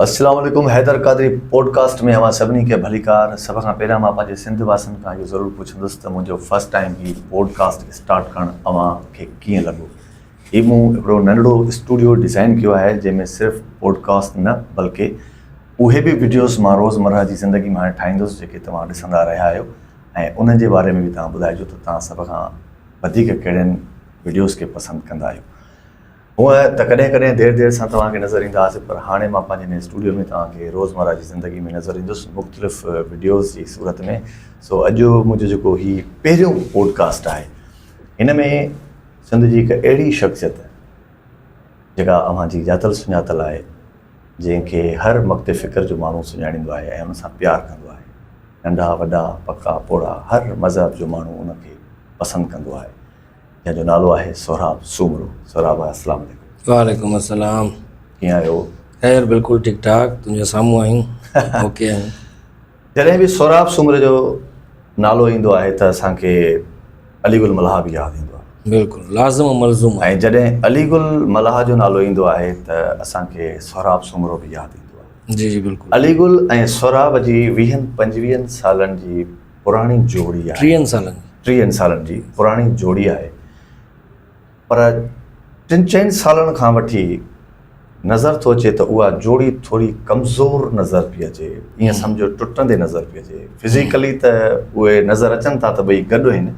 السلام عليڪم حيدر قادري پوڊڪاسٽ ۾ اوهان سڀني کي ڀليڪار سڀ کان پهريان مان پنهنجي سنڌ واسين کان اهو ضرور پڇندس ته منهنجو فرسٽ ٽائيم هي پوڊڪاسٽ اسٽارٽ ڪرڻ اوهان کي ڪيئن لڳو هي مون هڪڙو ننڍڙو اسٽوڊيو ڊزائين ڪيو آهي جنهن ۾ صرف پوڊڪاسٽ نه بلڪه اهي به وڊيوز مان روزمره جي زندگي ۾ هاڻي ٺاهيندس جيڪي توهان ڏسندا رهيا آهيو ۽ انهن جي باري ۾ به توهان ٻڌائجو ته توهان سڀ کان وڌيڪ ڪهڙين وڊيوز کي پسند ڪندا آهيو هونء ته ڪڏهن ڪڏهن دير دير سان توهان کي نظر ايندا هئاسين پر هاڻي مان پنهنجي هن اسٽوڊيو ۾ توهان کي روزمره جي زندگي ۾ نظر ايندس مختلف وڊيوز جي صورت ۾ سو اڄ منهنجو جيڪو هي پهريون پوڊڪاسٽ آهي هن ۾ سنڌ جي هڪ اهڙي شخصيت جيڪا اوهان جي ڄاتل سڃاتل آهي جنهن کي هر مڪتب فڪر جو ماڻهو سڃاڻيندو آهي ۽ ان سان پيار ڪندو آهي ننڍا وڏا پڪا پوڙها هر مذهب جو ماڻهو ان کي پسند ڪندو آهي جنهن جو نالو آهي سهراب سومرو. سهراب ڀاء السلام عليڪم. وعليڪم السلام. ڪيئن آهيو؟ خير بلڪل ٺيڪ ٺاڪ تنهنجي سامهون آهيون اوڪي آهيون. جڏهن به سهراب سومري جو نالو ايندو آهي ته اسان کي علي گل ملاح به ياد ايندو آهي. بلڪل لازم و ملزوم آهي. ۽ جڏهن علي گل ملاح جو نالو ايندو آهي ته اسان کي سهراب سومرو به ياد ايندو آهي. جي جي بلڪل. علي گل ۽ سهراب جي ويهن پنجويهن سالن جي پراڻي جوڙي آهي. ٽيهن سالن جي. ٽيهن سالن جي پراڻي جوڙي آهي پر ٽن چئن سالن کان وٺي نظر ٿو اچي ته اها جوڙي ٿوري ڪمزور نظر پئي اچي ائين سمجهو ٽٽندي نظر پئي اچي فزيڪلي ته اهي نظر اچن ٿا ته ٻئي گڏ آهن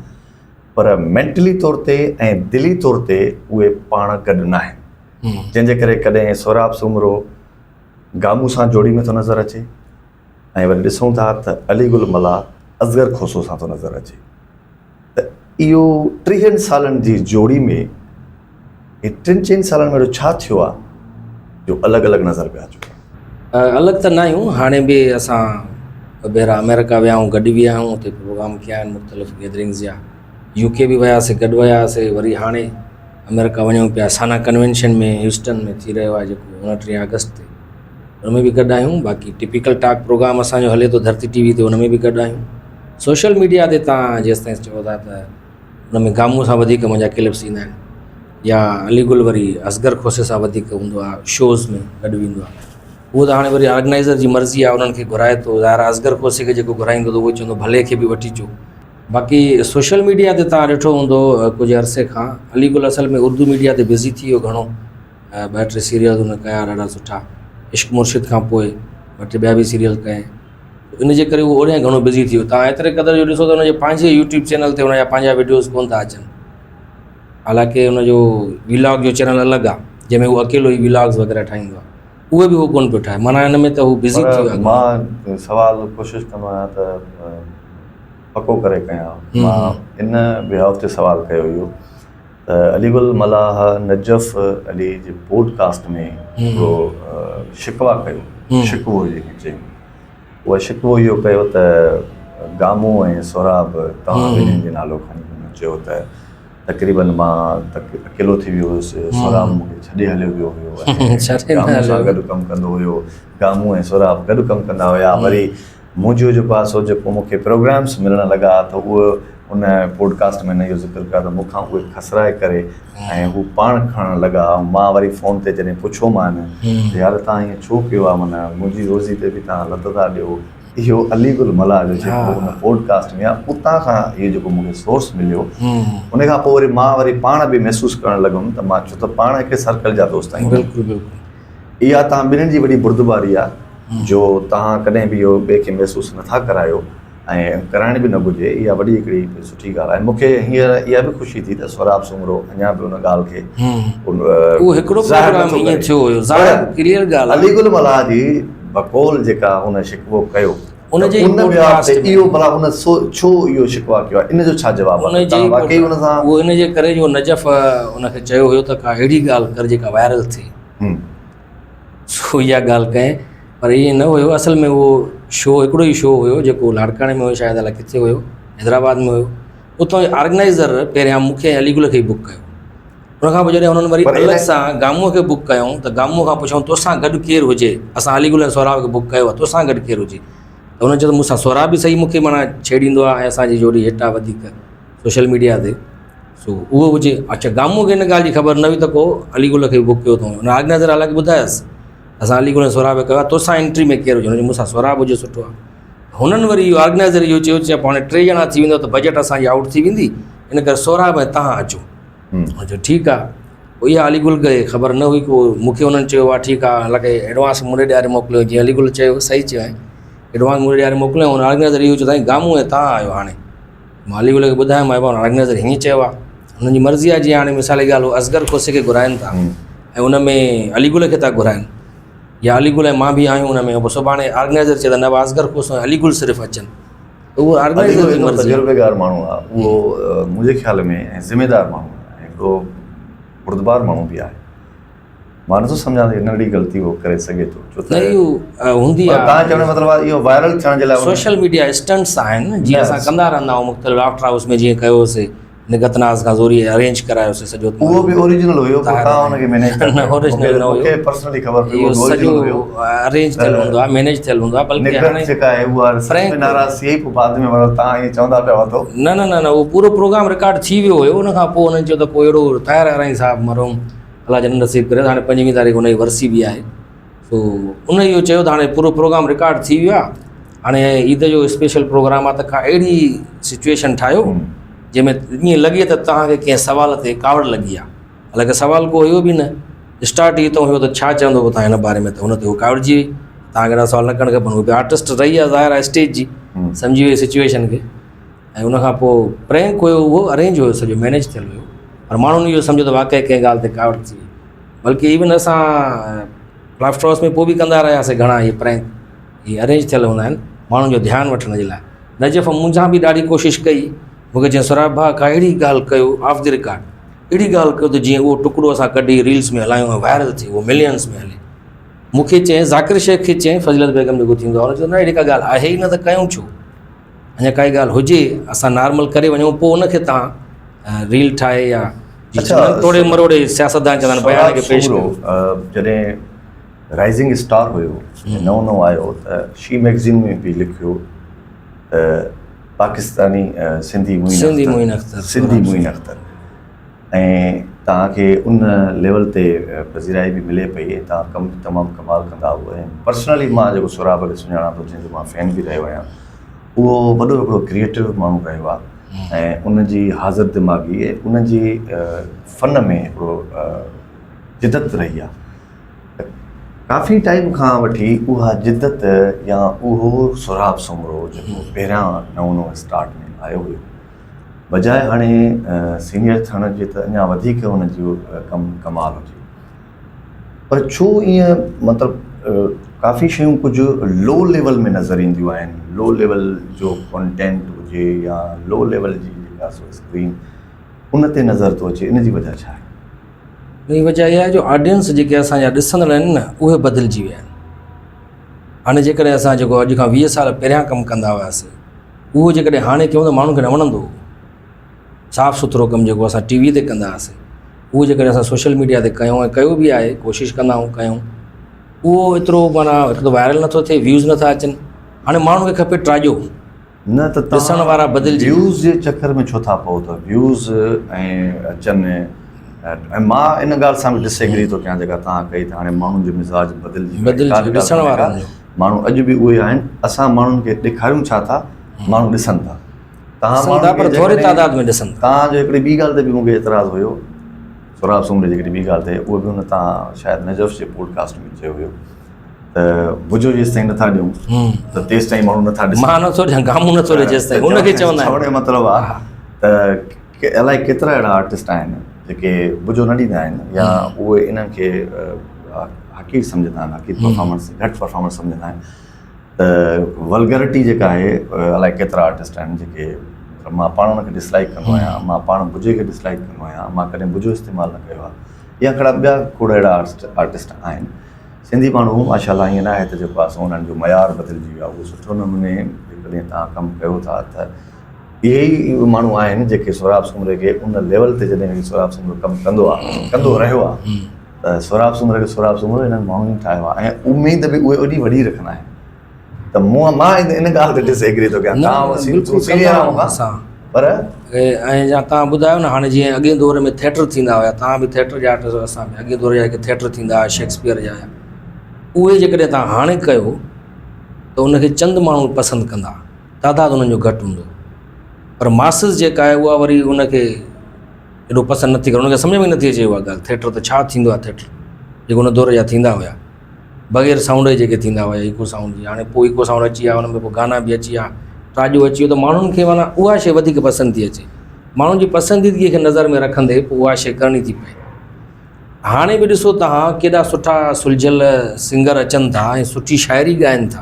پر مينٽلي طور تي ۽ دلي طور تي اهي پاڻ گڏ ناهن جنهن جي ڪري ڪڏهن سهراب سومرو گامون سان جوڙي ۾ ٿو نظر اچي ۽ وري ڏسون ٿا ته علي گل ملاح اصغر کوسو سان ٿو نظر اچي ته اهو ٽيهن سالن جي جوڙي ۾ هي ٽن چئن سالن ۾ اهڙو ڇا ٿيو آهي جو الڳ الڳ نظر پيا اچو؟ الڳ ته نه آهيون هاڻي به اسان ٻه ڀيرا آمريڪا ويا آهيون گڏ ويا آهيون اتي پروگرام ڪيا آهن مختلف گيدرنگز جا يو ڪي به وياسي گڏ وياسي وري هاڻي آمريڪا وڃون پيا سانا ڪنوينشن ۾ هيوسٽن ۾ ٿي رهيو آهي جيڪو اڻٽيهه آگسٽ تي ان ۾ به گڏ آهيون باقي ٽپيڪل ٽاڪ پروگرام اسانجو هلي ٿو ڌرتي ٽي وي تي ان ۾ به گڏ آهيون سوشل ميڊيا تي تان جيستائين چئو ٿا ته ان ۾ گامون سان وڌيڪ منهنجا ڪلپس ايندا آهن يا علي گل وري اصغر کوسي سان وڌيڪ هوندو آهي شوز ۾ گڏ ويندو آهي اهو ته هاڻي وري آرگنائزر جي مرضي آهي انهن کي گهرائي ٿو ظاهر آهي اصغر کوسي کي جيڪو گهرائيندو ته اهو چوندو ڀلي کي به وٺي اچو باقي سوشل ميڊيا تي تان ڏٺو هوندو ڪجهه عرصي کان علي گل اصل ۾ اردو ميڊيا تي بزي ٿي ويو گهڻو ٻه ٽي سيريل هن ڪيا ڏاڍا سٺا عشق مرشد کان پوء ٻه ٽي ٻيا به سيريل ڪيائين ان جي ڪري هو اوڏانهن گهڻو بزي ٿي ويو تان ايتري قدر جو ڏسو ته هن جي پنهنجي يوٽيوب چينل تي هن جا پنهنجا وڊيوز ڪون ٿا اچن حالانڪه هن جو ولاگ جو چينل الڳ آهي جنهن ۾ هو اڪيلو ئي ولاگز وغيره ٺاهيندو آهي اهي به هو ڪون پيو ٺاهي معنيٰ ان ۾ ته هو بزي ٿي ويو آهي مان سوال ڪوشش ڪندو آهيان ته پڪو ڪري ڪيان مان ان بيهاف تي سوال ڪيو اهو ته علي گل ملاح نجف علي جي پوڊ ڪاسٽ ۾ هڪڙو شڪوا ڪيو شڪوو جيڪي چيون اهو شڪوو اهو ڪيو ته گامو ۽ سهراب توهان ٻنهين جي نالو کڻي هن چيو ته تقريبن مان اڪيلو ٿي ويو هيس سهراب مون کي ڇڏي هليو ويو هيو ۽ گامو سان گڏ ڪم ڪندو هيو گامو ۽ سهراب گڏ ڪم ڪندا هيا وري منهنجو جيڪو آهي سو جيڪو مون کي پروگرامس ملڻ لڳا ته اهو ان پوڊڪاسٽ ۾ هن اهو ذڪر ڪيو ته مون کان اهي کسرائي ڪري ۽ هو پاڻ کڻڻ لڳا ۽ مان وري فون تي جڏهن پڇيومان ته يار توهان ائين ڇو ڪيو آهي معنيٰ منهنجي روزي تي به توهان لت ٿا ڏيو اهو علي گل ملاح جو جيڪو ان پوڊڪاسٽ ۾ آهي اتان کان اهو جيڪو مون کي سورس مليو ان کان پوء وري مان وري پاڻ به محسوس ڪرڻ لڳم ته مان ڇو ته پاڻ هڪ سرڪل جا دوست آهيون بلڪل بلڪل اها توهان ٻنهين جي وڏي بردباري آهي جو توهان ڪڏهن به اهو ٻئي کي محسوس نٿا ڪرايو ۽ ڪرائڻ به نه گهرجي اها وڏي هڪڙي سٺي ڳالهه آهي مون کي هينئر اها به خوشي ٿي ته سهراب سومرو اڃا به ان ڳالهه کي اهو هڪڙو پروگرام ائين ٿيو هيو ظاهر ڪليئر ڳالهه علي گل ملاح جي بقول جيڪا هن شڪوو ڪيو ان جي ان بيهاف تي اهو ڀلا ان سو ڇو اهو شڪوا ڪيو آهي ان جو ڇا جواب آهي توهان واقعي ان سان اهو ان جي ڪري جو نجف ان کي چيو هيو ته ڪا اهڙي ڳالهه ڪر جيڪا وائرل ٿئي سو اها ڳالهه ڪئين پر ائين نه هيو اصل ۾ اهو شو هڪڙو ئي شو هيو جيڪو لاڙڪاڻي ۾ هيو شايد الائي ڪٿي هيو حيدرآباد ۾ هيو اتان جي آرگنائزر پهريان مون کي ۽ علي گل کي ئي بڪ ڪيو ان کان پوء جڏهن هنن وري الڳ سان گامونء کي بڪ ڪيائون ته گامونء کان پڇيائون توسان گڏ ڪير هجي اسان علي گل ۽ سهراب کي بڪ ڪيو آهي توسان گڏ ڪير هجي ته هن چيو ته مون سان سهراب به صحيح مون کي معنيٰ ڇيڙيندو آهي ۽ اسان جي جوڙي هٽ آهي وڌيڪ سوشل ميڊيا تي سو اهو هجي اڇا گامون کي ان ڳالهه جي خبر نه هئي ته ڪو علي گل کي بڪ ڪيو اٿئون هن آرگنائزر حالانڪه ٻڌايس ته اسان علي گل ۽ سهراب کي ڪيو آهي توسان انٽري ۾ ڪير هجي هن چيو مون سان سهراب هجي سٺو آهي هنن وري اهو آرگنائزر اهو چيو چي پاڻ ٽي ڄڻا ٿي ويندو ته بجيٽ اسانجي آئوٽ ٿي ويندي ان ڪري سهراب ۽ تهان اچو هن چيو ٺيڪ آهي پوء اها علي گل کي خبر نه هئي ڪو مون کي انهن چيو آهي ٺيڪ آهي حالانڪه ايڊوانس مون ڏي ڏياري موڪليو جيئن علي گل چيو صحيح چيو آهي ايڊوانس مون ڏي ڏياري موڪليو هن آرگنائزر اهو چيو سائين گامون ۽ تهان آهيو هاڻي مان علي گل کي ٻڌايم آهي آرگنائزر هيئن چيو آهي هنن جي مرضي آهي جيئن هاڻي مثال جي ڳالهه اصغر کوسي کي گهرائن ٿا ۽ ان ۾ علي گل کي ٿا گهرائن يا علي گل ۽ مان به آهيون ان ۾ پوء سڀاڻي آرگنائزر چئي ته نه اصغر کوسو ۽ علي گل صرف اچن ته اهو آرگنائزر جي مرضي تجربيگار ماڻهو آهي اهو منهنجي خيال ۾ ۽ ذميدار ماڻهو آهي هڪڙو بردبار ماڻهو به آهي مان نٿو سمجهان ته ننڍڙي غلطي هو ڪري سگهي ٿو ڇو ته اهو هوندي آهي تان چوڻ جو مطلب آهي اهو وائرل ٿيڻ جي لاء سوشل ميڊيا اسٽنٽس آهن جيئن اسان ڪندا رهندا آهيون مختلف لافٽر هائوس ۾ جيئن ڪيوسي نگهت ناز کان زوري ارينج ڪرايوسي سڄو اهو به اوريجنل هيو پوء تان ان کي مينيج ڪري نه اوريجنل نه هيو مونکي پرسنلي خبر پئي اهو اوريجنل هيو ارينج ٿيل هوندو آهي مينيج ٿيل هوندو آهي بلڪه هاڻي جيڪا آهي اها سچ ۾ ناراض ٿي وئي پوء بعد ۾ مطلب تان ائين چوندا پيا وتو نه نه نه اهو پورو پروگرام رڪارڊ ٿي ويو هيو ان کان پوء انهن چيو ته ڪو اهڙو طاهر آرائين صاحب مرحوم الله جنت نصيب ڪريس هاڻي پنجويهه تاريخ ان جي ورسي به آهي سو ان اهو چيو ته هاڻي پورو پروگرام رڪارڊ ٿي ويو آهي هاڻي عيد جو اسپيشل پروگرام آهي ته کا اهڙي سچويشن ٺاهيو جنهن ۾ ائين لڳي ته توهان کي ڪنهن سوال تي ڪاوڙ لڳي آهي حالانڪه سوال ڪو هيو به نه اسٽارٽ ئي اتو هيو ته ڇا چوندو پوء توهان هن باري ۾ ته ان تي هو ڪاوڙجي وئي توهان کي اهڙا سوال نه ڪرڻ کپن هو به آرٽسٽ رهي آهي ظاهر آهي اسٽيج جي سمجهي وئي سچويشن کي ۽ ان کان پوء پرينڪ هيو اهو ارينج هيو سڄو مينيج ٿيل هيو پر ماڻهن اهو سمجهيو ته واقعي ڪنهن ڳالهه تي ڪاوڙ ٿي وئي بلڪه ايون اسان ڪرافٽ هائوس ۾ پوء به ڪندا رهياسي گهڻا اهي پرينڪ اهي ارينج ٿيل هوندا آهن ماڻهن جو ڌيان وٺڻ جي لاء نجف منهنجا به ڏاڍي ڪوشش ڪئي مونکي چيائين سهراب ڀاء ڪا اهڙي ڳالهه ڪيو آف the record اهڙي ڳالهه ڪيو ته جيئن اهو ٽڪڙو اسان ڪڍي ريلس ۾ هلايون ۽ وائرل ٿئي اهو ملينس ۾ هلي مونکي چيائين ذاڪر شيخ کي چيائين فضيلت بيگم جيڪو ٿيندو آهي هن چيو نه اهڙي ڪا ڳالهه آهي ئي نه ته ڪيون ڇو اڃا ڪائي ڳالهه هجي اسان نارمل ڪري وڃون پوء ان کي تان ريل ٺاهي يا اڇا ٽوڙي مروڙي سياستدان چوندا آهن بيان کي پيش ڪيو. جڏهن رائزنگ اسٽار هيو نئون نئون آيو ته شي ميگزين ۾ به لکيو ته پاڪستاني سنڌي معين اختر سنڌي معين اختر ۽ توهان کي ان ليول تي پذيرائي به ملي پئي ۽ توهان ڪم به تمام ڪمال ڪندا هئو ۽ پرسنلي مان جيڪو سهراب کي سڃاڻان ٿو جنهن جو مان فين به رهيو آهيان اهو وڏو هڪڙو ڪريئيٽو ماڻهو رهيو آهي ۽ ان جي حاضر دماغي ۽ ان جي فن ۾ هڪڙو جدت رهي آهي ته ڪافي ٽائيم کان وٺي اها جدت يا اهو سهراب سومرو جيڪو پهريان نئون نئون اسٽارٽ ۾ آيو هيو بجاء هاڻي سينيئر ٿيڻ جي ته اڃا وڌيڪ ان جو ڪم ڪمال هجي پر ڇو ائين مطلب ڪافي شيون ڪجهه لو ليول ۾ نظر اينديون آهن لو ليول جو ڪنٽينٽ هجي يا لو ليول جي جيڪا سو اسڪرين ان تي نظر ٿو اچي ان جي وجه ڇا آهي؟ ان جي وجه اها آهي جو آڊينس جيڪي اسان جا ڏسندڙ آهن نه اهي بدلجي ويا آهن هاڻي جيڪڏهن اسان جيڪو اڄ کان 20 سال پهريان ڪم ڪندا هياسي اهو جيڪڏهن هاڻي ڪيون ته ماڻهن کي نه وڻندو. صاف سٿرو ڪم جيڪو اسان ٽي وي تي ڪندا هئاسين اهو جيڪڏهن اسان سوشل ميڊيا تي ڪيون ۽ ڪيو به آهي ڪوشش ڪندا آهيون ڪيون اهو ايترو معنيٰ هڪ ته وائرل نٿو ٿئي ويوز نٿا اچن هاڻي ماڻهن کي کپي ٽراڄو نه ته ڏسڻ وارا بدلجي ويوز جي چڪر ۾ ڇو ٿا پئو ته ويوز ۽ اچن ۽ مان ان ڳالهه سان به ڊس ايگري ٿو ڪيان جيڪا توهان ڪئي ته هاڻي ماڻهن جو مزاج بدلجي بدلجي ڏسڻ وارن جو ماڻهو اڄ به اهي آهن اسان ماڻهن کي ڏيکاريون ڇا ٿا ماڻهو ڏسن ٿا تهان ڏسن ٿا پر ٿوري تعداد ۾ ڏسن ٿا تهان جو هڪڙي ٻي ڳالهه تي به مونکي اعتراض هيو سهراب سومري جي هڪڙي ٻي ڳالهه تي اهو به هن تان شايد نجف جي پوڊڪاسٽ ۾ چيو هيو ته بجو جيستائين نٿا ڏيون ته تيستائين ماڻهو نٿا ڏسن مان نٿو ڏيان گامون نٿو ڏي جيستائين ان کي چوندا آهن چوڻ جو مطلب آهي ته الائي ڪيترا اهڙا آرٽسٽ آهن جيڪي بجو نه ڏيندا آهن يا اهي انهن کي حقير سمجهندا آهن حقير پرفارمنس گهٽ پرفارمنس سمجهندا آهن ته ولگرٽي جيڪا آهي الائي ڪيترا آرٽسٽ آهن جيڪي مطلب مان پاڻ ان کي ڊسلائڪ ڪندو آهيان مان پاڻ بجي کي ڊسلائڪ ڪندو آهيان مان ڪڏهن بجو استعمال نه ڪيو آهي يا ڪھڙا ٻيا کوڙ اهڙا آرٽسٽ آهن سنڌي ماڻهو ماشاء الله ائين نه آهي ته جيڪو آهي سو انهن جو معيار بدلجي ويو آهي اهو سٺو نموني جيڪڏهن توهان ڪم ڪيو ٿا ته اهي ئي اهي ماڻهو آهن جيڪي سهراب سومري کي ان ليول تي جڏهن سهراب سومرو ڪم ڪندو آهي ڪندو رهيو آهي ته سهراب سومري کي سهراب سومرو انهن ماڻهن ئي ٺاهيو آهي ۽ اميد به اهي ايڏي وڏي رکندا آهن ته مون مان ان ڳالهه تي ڊس ايگري ٿو ڪيان توهان سينيئر آهيو مون کان پر ۽ جا توهان ٻڌايو نه هاڻي جيئن اڳئين دور ۾ ٿيٽر ٿيندا هيا توهان به ٿيٽر جا آرٽسٽ اسان به اڳئين دور جا جيڪي ٿيٽر ٿيندا هيا شيڪسپيئر جا اهي جيڪڏهن توهان هاڻي ڪيو ته ان کي چند ماڻهو پسند ڪندا، تعداد انهن جو گهٽ هوندو، پر ماسز جيڪا آهي اها وري ان کي ايڏو پسند نٿي ڪري، ان کي سمجهه ۾ نٿي اچي اها ڳالهه ٿيٽر ته ڇا ٿيندو آهي ٿيٽر جيڪو ان دور جا ٿيندا هيا بغير سائونڊ جي جيڪي ٿيندا هيا ايڪو سائونڊ جي هاڻي پوء ايڪو سائونڊ اچي ويا ان ۾ پوء گانا به اچي ويا ٽاڄو اچي ويو ته ماڻهن کي معنيٰ اها شيء وڌيڪ پسند ٿي اچي ماڻهن جي پسنديدگي کي نظر ۾ رکندي پوء اها شيء ڪرڻي ٿي پئي. هاڻي به ڏسو توهان ڪيڏا سٺا سلجهيل سنگر اچن ٿا ۽ سٺي شاعري ڳائن ٿا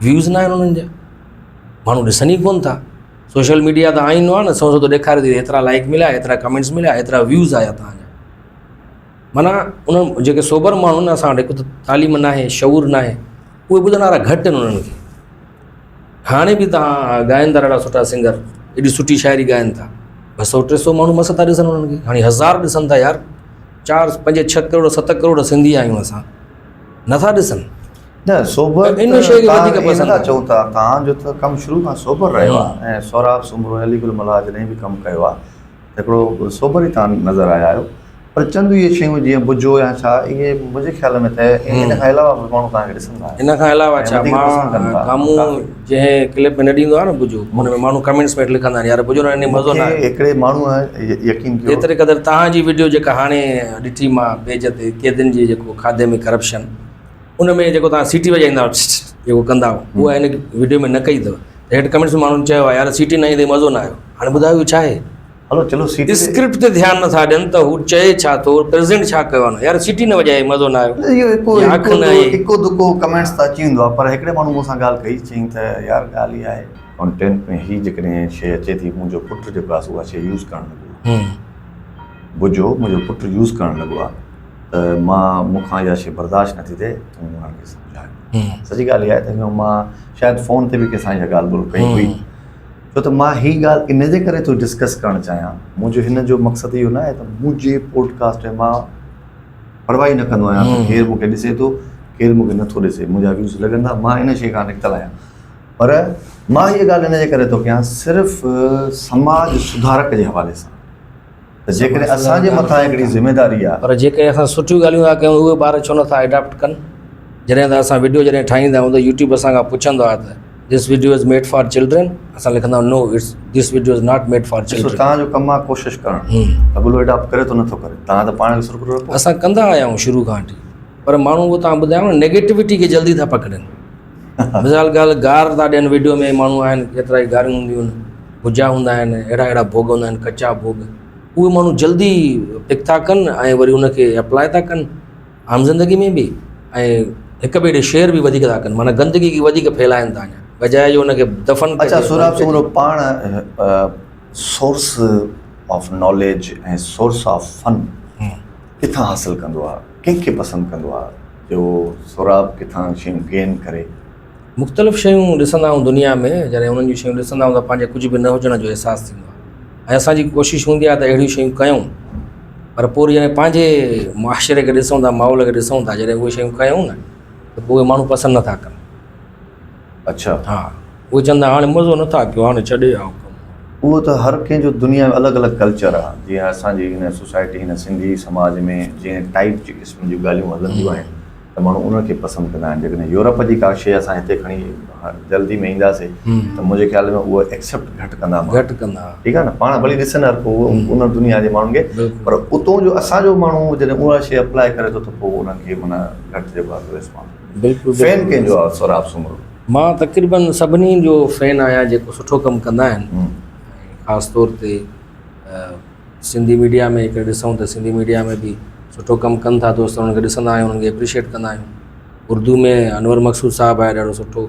ويوز نه آهن انهن جا ماڻهو ڏسن ئي ڪونه ٿا سوشل ميڊيا ته آئينو آهي نه سو سو ته ڏيکاري ٿي هيترا لائڪ مليا هيترا ڪمينٽس مليا هيترا ويوز آيا توهان جا معنيٰ انهن جيڪي سوبر ماڻهو آهن اسان وٽ هڪ ته تعليم ناهي شعور ناهي اهي ٻڌڻ وارا گهٽ آهن انهن کي هاڻي به توهان ڳائن ٿا ڏاڍا سٺا سنگر ايڏي سٺي شاعري ڳائن ٿا 200 300 ماڻهو مس ٿا ڏسن انهن کي هاڻي هزار ڏسن ٿا يار 4 5 6 ڪروڙ 7 ڪروڙ سنڌي آهيون اسان نٿا ڏسن نه سوبر ان شيء کي وڌيڪ پسند ٿا چئون ٿا توهان جو ته ڪم شروع کان سوبر رهيو آهي ۽ سهراب سومرو علي گل ملاح جڏهن به ڪم ڪيو آهي هڪڙو سوبر ئي توهان نظر آيا آهيو پر چند اهي شيون جيئن بجو يا ڇا اهي منهنجي خيال ۾ ته ان کان علاوه به ماڻهو توهان کي ڏسندا آهن. ان کان علاوه ڇا مان ڪامون جنهن ڪلپ ۾ نه ڏيندو آهيان نه بجو ان ۾ ماڻهو ڪمينٽس ۾ لکندا آهن يار بجو نه ڏني مزو نه آيو. هڪڙي ماڻهوء يقين ڪيو. ايتري قدر توهان جي وڊيو جيڪا هاڻي ڏٺي مان پيج تي قيدين جي جيڪو کاڌي ۾ ڪرپشن ان ۾ جيڪو توهان سيٽي وڄائيندا آهيو جيڪو ڪندا آهيو اها هن وڊيو ۾ نه ڪئي اٿو ته هيٺ ڪمينٽس ۾ ماڻهن چيو آهي يار سيٽي نه ايندي مزو نه آيو هاڻي ٻڌايو اهو ڇا آهي. هلو چلو سيٽي اسڪرپٽ تي ڌيان نٿا ڏين ته هو چئي ڇا ٿو پريزنٽ ڇا ڪيو آهي يار سيٽي نه وڄائي مزو نه آيو اهو هڪ هڪ دڪو ڪمينٽس ته اچي ويندو آهي پر هڪڙي ماڻهو مون سان ڳالهه ڪئي چيائين ته يار ڳالهه اها آهي ڪانٽينٽ ۾ هي جيڪڏهن شيء اچي ٿي منهنجو پٽ جيڪو آهي اها شيء يوز ڪرڻ لڳو آهي بجو منهنجو پٽ يوز ڪرڻ لڳو آهي ته مان مون کان اها شيء برداشت نٿي ٿئي تون انهن کي سمجهاء سچي ڳالهه اها آهي ته مان شايد فون تي به ڪنهن سان اها ڳالهه ٻولهه ڪئي هئي ڇو ته مان هي ڳالهه ان جي ڪري ٿو ڊسڪس ڪرڻ چاهيان منهنجو هن جو مقصد اهو نه آهي ته منهنجي پوڊڪاسٽ ۾ مان پرواهه ئي نه ڪندو آهيان ته ڪير مون کي ڏسي ٿو ڪير مون کي نٿو ڏسي منهنجا ويوز لڳندا مان ان شيء کان نڪتل آهيان پر مان هيء ڳالهه ان جي ڪري ٿو ڪيان صرف سماج سڌارڪ جي حوالي سان ته جيڪڏهن اسان جي مٿان هڪڙي ذميداري آهي. پر جيڪڏهن اسان سٺيون ڳالهيون ٿا ڪيون اهي ٻار ڇو نٿا اڊاپٽ ڪن؟ جڏهن ته اسان وڊيو جڏهن ٺاهيندا آهيون ته يوٽيوب اسان کان پڇندو آهي ته this video is made for children اسان لکندا آهيون no it's this video is not made for children. ڏسو توهان جو ڪم آهي ڪوشش ڪرڻ اڳلو اڊاپٽ ڪري ٿو نٿو ڪري توهان ته پاڻ کي سرخرو رکو. اسان ڪندا آيا آهيون شروع کان وٺي پر ماڻهو اهو توهان ٻڌايو نه نيگيٽوٽي کي جلدي ٿا پڪڙين. مثال ڳالهه گار ٿا ڏين وڊيو ۾ ماڻهو آهن ڪيترا ئي گاريون هونديون آهن بجا هوندا آهن اهڙا اهڙا ڀوڳ هوندا آهن ڪچا ڀوڳ اهي ماڻهو جلدي پڪ ٿا ڪن ۽ وري ان کي اپلاء ٿا ڪن عام زندگي ۾ به ۽ هڪ ٻئي ڏي شيئر به وڌيڪ ٿا ڪن معنيٰ گندگي کي وڌيڪ ڦهلائن ٿا اڃا بجاء جو ان کي دفن اچا سهراب سومرو پاڻ source of knowledge ۽ source of fun ڪٿان حاصل ڪندو آهي ڪنهن کي پسند ڪندو آهي جو سهراب ڪٿان شيون گين ڪري. مختلف شيون ڏسندا آهيون دنيا ۾ جڏهن انهن جون شيون ڏسندا آهيون ته پنهنجي ڪجهه به نه هجڻ جو احساس ٿيندو آهي ۽ اسان جي ڪوشش هوندي آهي ته اهڙيون شيون ڪيون پر پوء جڏهن پنهنجي معاشري کي ڏسون ٿا ماحول کي ڏسون ٿا جڏهن اهي شيون ڪيون نه ته پوء اهي ماڻهو پسند نٿا ڪن. اڇا. ها اهي چون ٿا هاڻي مزو نٿا ڪيو هاڻي ڇڏي آئو ڪم. اهو ته هر ڪنهن جو دنيا ۾ الڳ الڳ ڪلچر آ جيئن اسان جي هن سوسائٽي هن سنڌي سماج ۾ جنهن ٽائيپ جي قسم جون ڳالهيون هلنديون آهن ته ماڻهو انهن کي پسند ڪندا آهن جيڪڏهن يورپ جي ڪا شيء اسان هتي کڻي جلدي ۾ اينداسي ته منهنجي خيال ۾ اهو ايڪسيپٽ گهٽ ڪندا ماڻهو گهٽ ڪندا ٺيڪ آ نه پاڻ ڀلي ڏسن هر ڪو ان دنيا جي ماڻهن کي پر اتو جو اسان جو ماڻهو جڏهن اها شيء اپلاء ڪري ٿو ته پوء انهن کي معنيٰ گهٽ جيڪو آ ريسپانس بلڪل فين ڪنهن جو آ سهراب سومرو؟ مان تقريبن سڀني جو فين آهيان جيڪو سٺو ڪم ڪندا آهن خاص طور تي سنڌي ميڊيا ۾ جيڪڏهن ڏسون ته سنڌي ميڊيا ۾ به سٺو ڪم ڪن ٿا دوست انهن کي ڏسندا آهيون انهن کي اپريشيٽ ڪندا آهيون اردو ۾ انور مقصود صاحب آهي ڏاڍو سٺو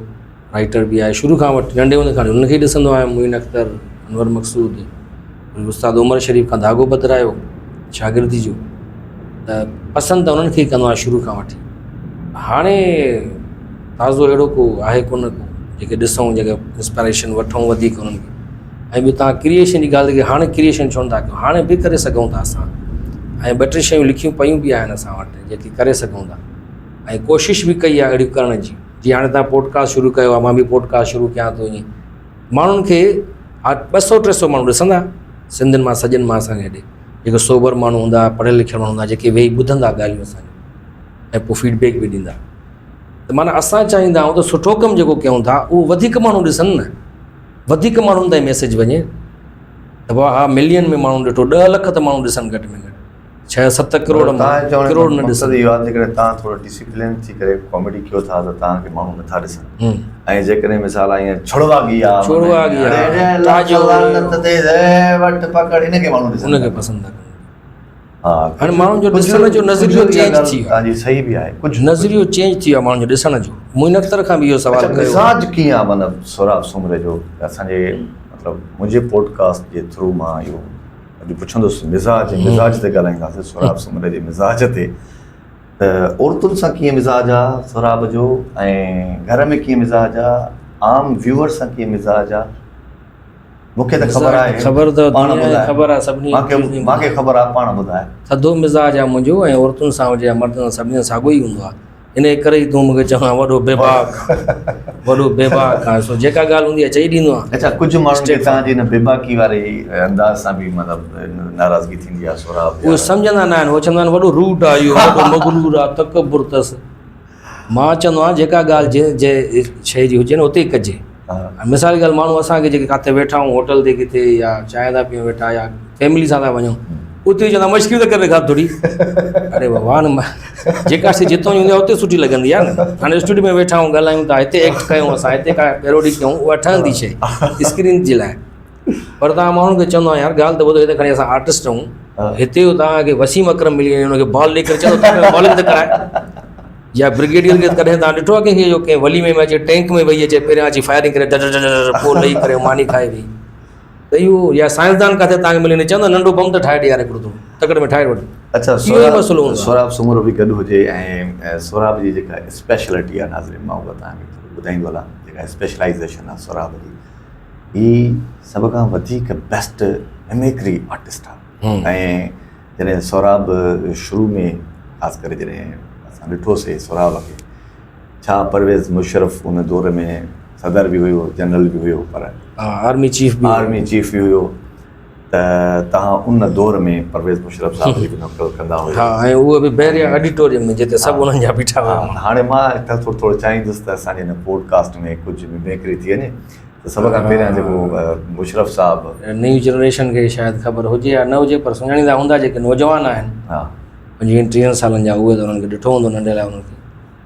رائٽر به آهي شروع کان وٺي ننڍي هوندي کان وٺي انهن کي ئي ڏسندو آهيان معين اختر انور مقصود استاد عمر شريف کان ڌاڳو ٻڌرايو شاگردي جو ته پسند ته انهن کي ئي ڪندو آهيان شروع کان وٺي هاڻي تازو اهڙو ڪو آهي ڪونه ڪو جيڪي ڏسون جيڪي انسپائريشن وٺون وڌيڪ انهن کي ۽ ٻيو تان ڪريئيشن جي ڳالهه ڪئي هاڻي ڪريئيشن ڇو نٿا ڪيو هاڻي به ڪري سگهون ٿا اسان ۽ ٻه ٽي شيون لکيون پيون به آهن اسان وٽ جيڪي ڪري سگهون ٿا ۽ ڪوشش به ڪئي آهي اهڙيون ڪرڻ جي جي هاڻي تان پوڊڪاسٽ شروع ڪيو آهي مان به پوڊڪاسٽ شروع ڪيان ٿو ائين ماڻهن کي ها 200 300 ماڻهو ڏسندا سنڌين مان سڄن مان اسان کي هيڏي جيڪي سوبر ماڻهو هوندا پڙهيل لکيل ماڻهو هوندا جيڪي ويهي ٻڌندا ڳالهيون اسان جون ۽ پوء فيڊ بيڪ به ڏيندا. ته معنيٰ اسان چاهيندا آهيون ته سٺو ڪم جيڪو ڪيون ٿا اهو وڌيڪ ماڻهو ڏسن نه وڌيڪ ماڻهن تائين ميسيج وڃي ته بابا ها ملين ۾ ماڻهو ڏٺو ڏهه لک ته ماڻهو ڏسن گهٽ ۾ گهٽ ڇهه ست ڪروڙ ڪروڙ نه ڏسن اهو آهي جيڪڏهن توهان ٿورو ڊسيپلين ٿي ڪري ڪاميڊي ڪيو ٿا ته توهان کي ماڻهو نٿا ڏسن ۽ جيڪڏهن مثال آهي ائين ڇڙواڳي آ ڇڙواڳي آ وٺ پڪڙ ان کي ماڻهو ڏسن ان کي پسند ٿا ڪن ها هاڻي ماڻهن جو ڏسڻ جو نظريو چينج ٿي ويو توهان جي صحيح به آهي ڪجهه نظريو چينج ٿي ويو ماڻهن جو ڏسڻ جو معين اختر کان به اهو سوال ڪيو مزاج ڪيئن آ مطلب سهراب سومري جو اسان جي مطلب منهنجي پوڊڪاسٽ جي ٿرو مان اهو اڄ پڇندس مزاج مزاج تي ڳالهائينداسين سهراب سومري جي مزاج تي ته عورتن سان ڪيئن مزاج آ سهراب جو ۽ گهر ۾ ڪيئن مزاج آ عام ويوئر سان ڪيئن مزاج آ مون کي ته خبر آهي خبر ته پاڻ ٻڌاء خبر آهي سڀني مان کي خبر آهي پاڻ ٻڌاء ٿڌو مزاج آهي منهنجو ۽ عورتن سان هجي يا مردن سان سڀني سان ساڳيو ئي هوندو آهي ان ڪري ئي تون مونکي چوندو آهين وڏو بيباڪ وڏو بيباڪ آهي سو جيڪا ڳالهه هوندي آهي چئي ڏيندو آهيان اچھا ڪجهه ماڻهن کي توهان جي ان بيباڪي واري انداز سان به مطلب ناراضگي ٿيندي آهي سهراب اهي سمجهندا نه آهن هو چوندا آهن وڏو روڊ آهي اهو وڏو مغرور آهي تڪبر اٿس مان چوندو آهيان جيڪا ڳالهه جنهن جنهن شيء جي هجي نه اتي ڪجي. مثال جي ڳالهه ماڻهو اسان کي جيڪي ڪاٿي ويٺا آهيون هوٽل تي ڪٿي يا چانهه ٿا پيئون ويٺا يا فيملي سان ٿا وڃون اتي چوندا مشڪري ته ڪري ڏيکار ٿوري اري بابا هاڻي جيڪا شيء جتان جي هوندي آهي اتي سٺي لڳندي آهي نه هاڻي اسٽوڊيو ۾ ويٺا آهيون ڳالهايون ٿا هتي ايڪٽ ڪيون اسان هتي ڪا پيروڊي ڪيون اها ٺهندي شيء اسڪرين جي لاء پر توهان ماڻهن کي چوندو آهيان يار ڳالهه ته ٻڌو هتي کڻي اسان آرٽسٽ آهيون هتي توهان کي وسيم اڪرم ملي وڃي ان کي بال ڏئي ڪري چوندو توهان بالنگ ته ڪرائي يا برگيڊيئر کي ڪڏهن توهان ڏٺو آهي ڪنهن کي جو ڪنهن وليمي ۾ اچي ٽينڪ ۾ ويهي اچي پهريان اچي فائرنگ ڪري ڊر ڊر ڊر پوء لهي ڪري ماني کائي ويهي ته اهو يا سائنسدان ڪاٿي توهان کي ملي وڃي چوندو ننڍو بم ته ٺاهي ڏي يار هڪڙو تون تڪڙ ۾ ٺاهي وٺ اچھا اهو ئي مسئلو هوندو سهراب سومرو به گڏ هجي ۽ سهراب جي جيڪا اسپيشلٽي آهي ناظرين مان اها توهان کي ٿورو ٻڌائيندو هلان جيڪا اسپيشلائيزيشن آهي سهراب جي هي سڀ کان وڌيڪ بيسٽ ممڪري آرٽسٽ آهي ۽ جڏهن سهراب شروع ۾ خاص ڪري جڏهن اسان ڏٺوسي سهراب کي ڇا پرويز مشرف ان دور ۾ صدر به هيو جنرل به هيو پر آرمي چيف به آرمي چيف به هيو ته تهان ان دور ۾ پرويز مشرف صاحب جي به نقل ڪندا هيو ها ۽ اهو به بحريا آڊيٽوريم ۾ جتي سڀ انهن جا بيٺا هئا هاڻي مان هتان ٿورو ٿورو چاهيندس ته اسان جي هن پوڊڪاسٽ ۾ ڪجهه ممڪري ٿي وڃي ته سڀ کان پهريان جيڪو مشرف صاحب نيو جنريشن کي شايد خبر هجي يا نه هجي پر سڃاڻيندا هوندا جيڪي نوجوان آهن ها پنجويهن ٽيهن سالن جا اهي ته انهن کي ڏٺو هوندو ننڍي لاء انهن کي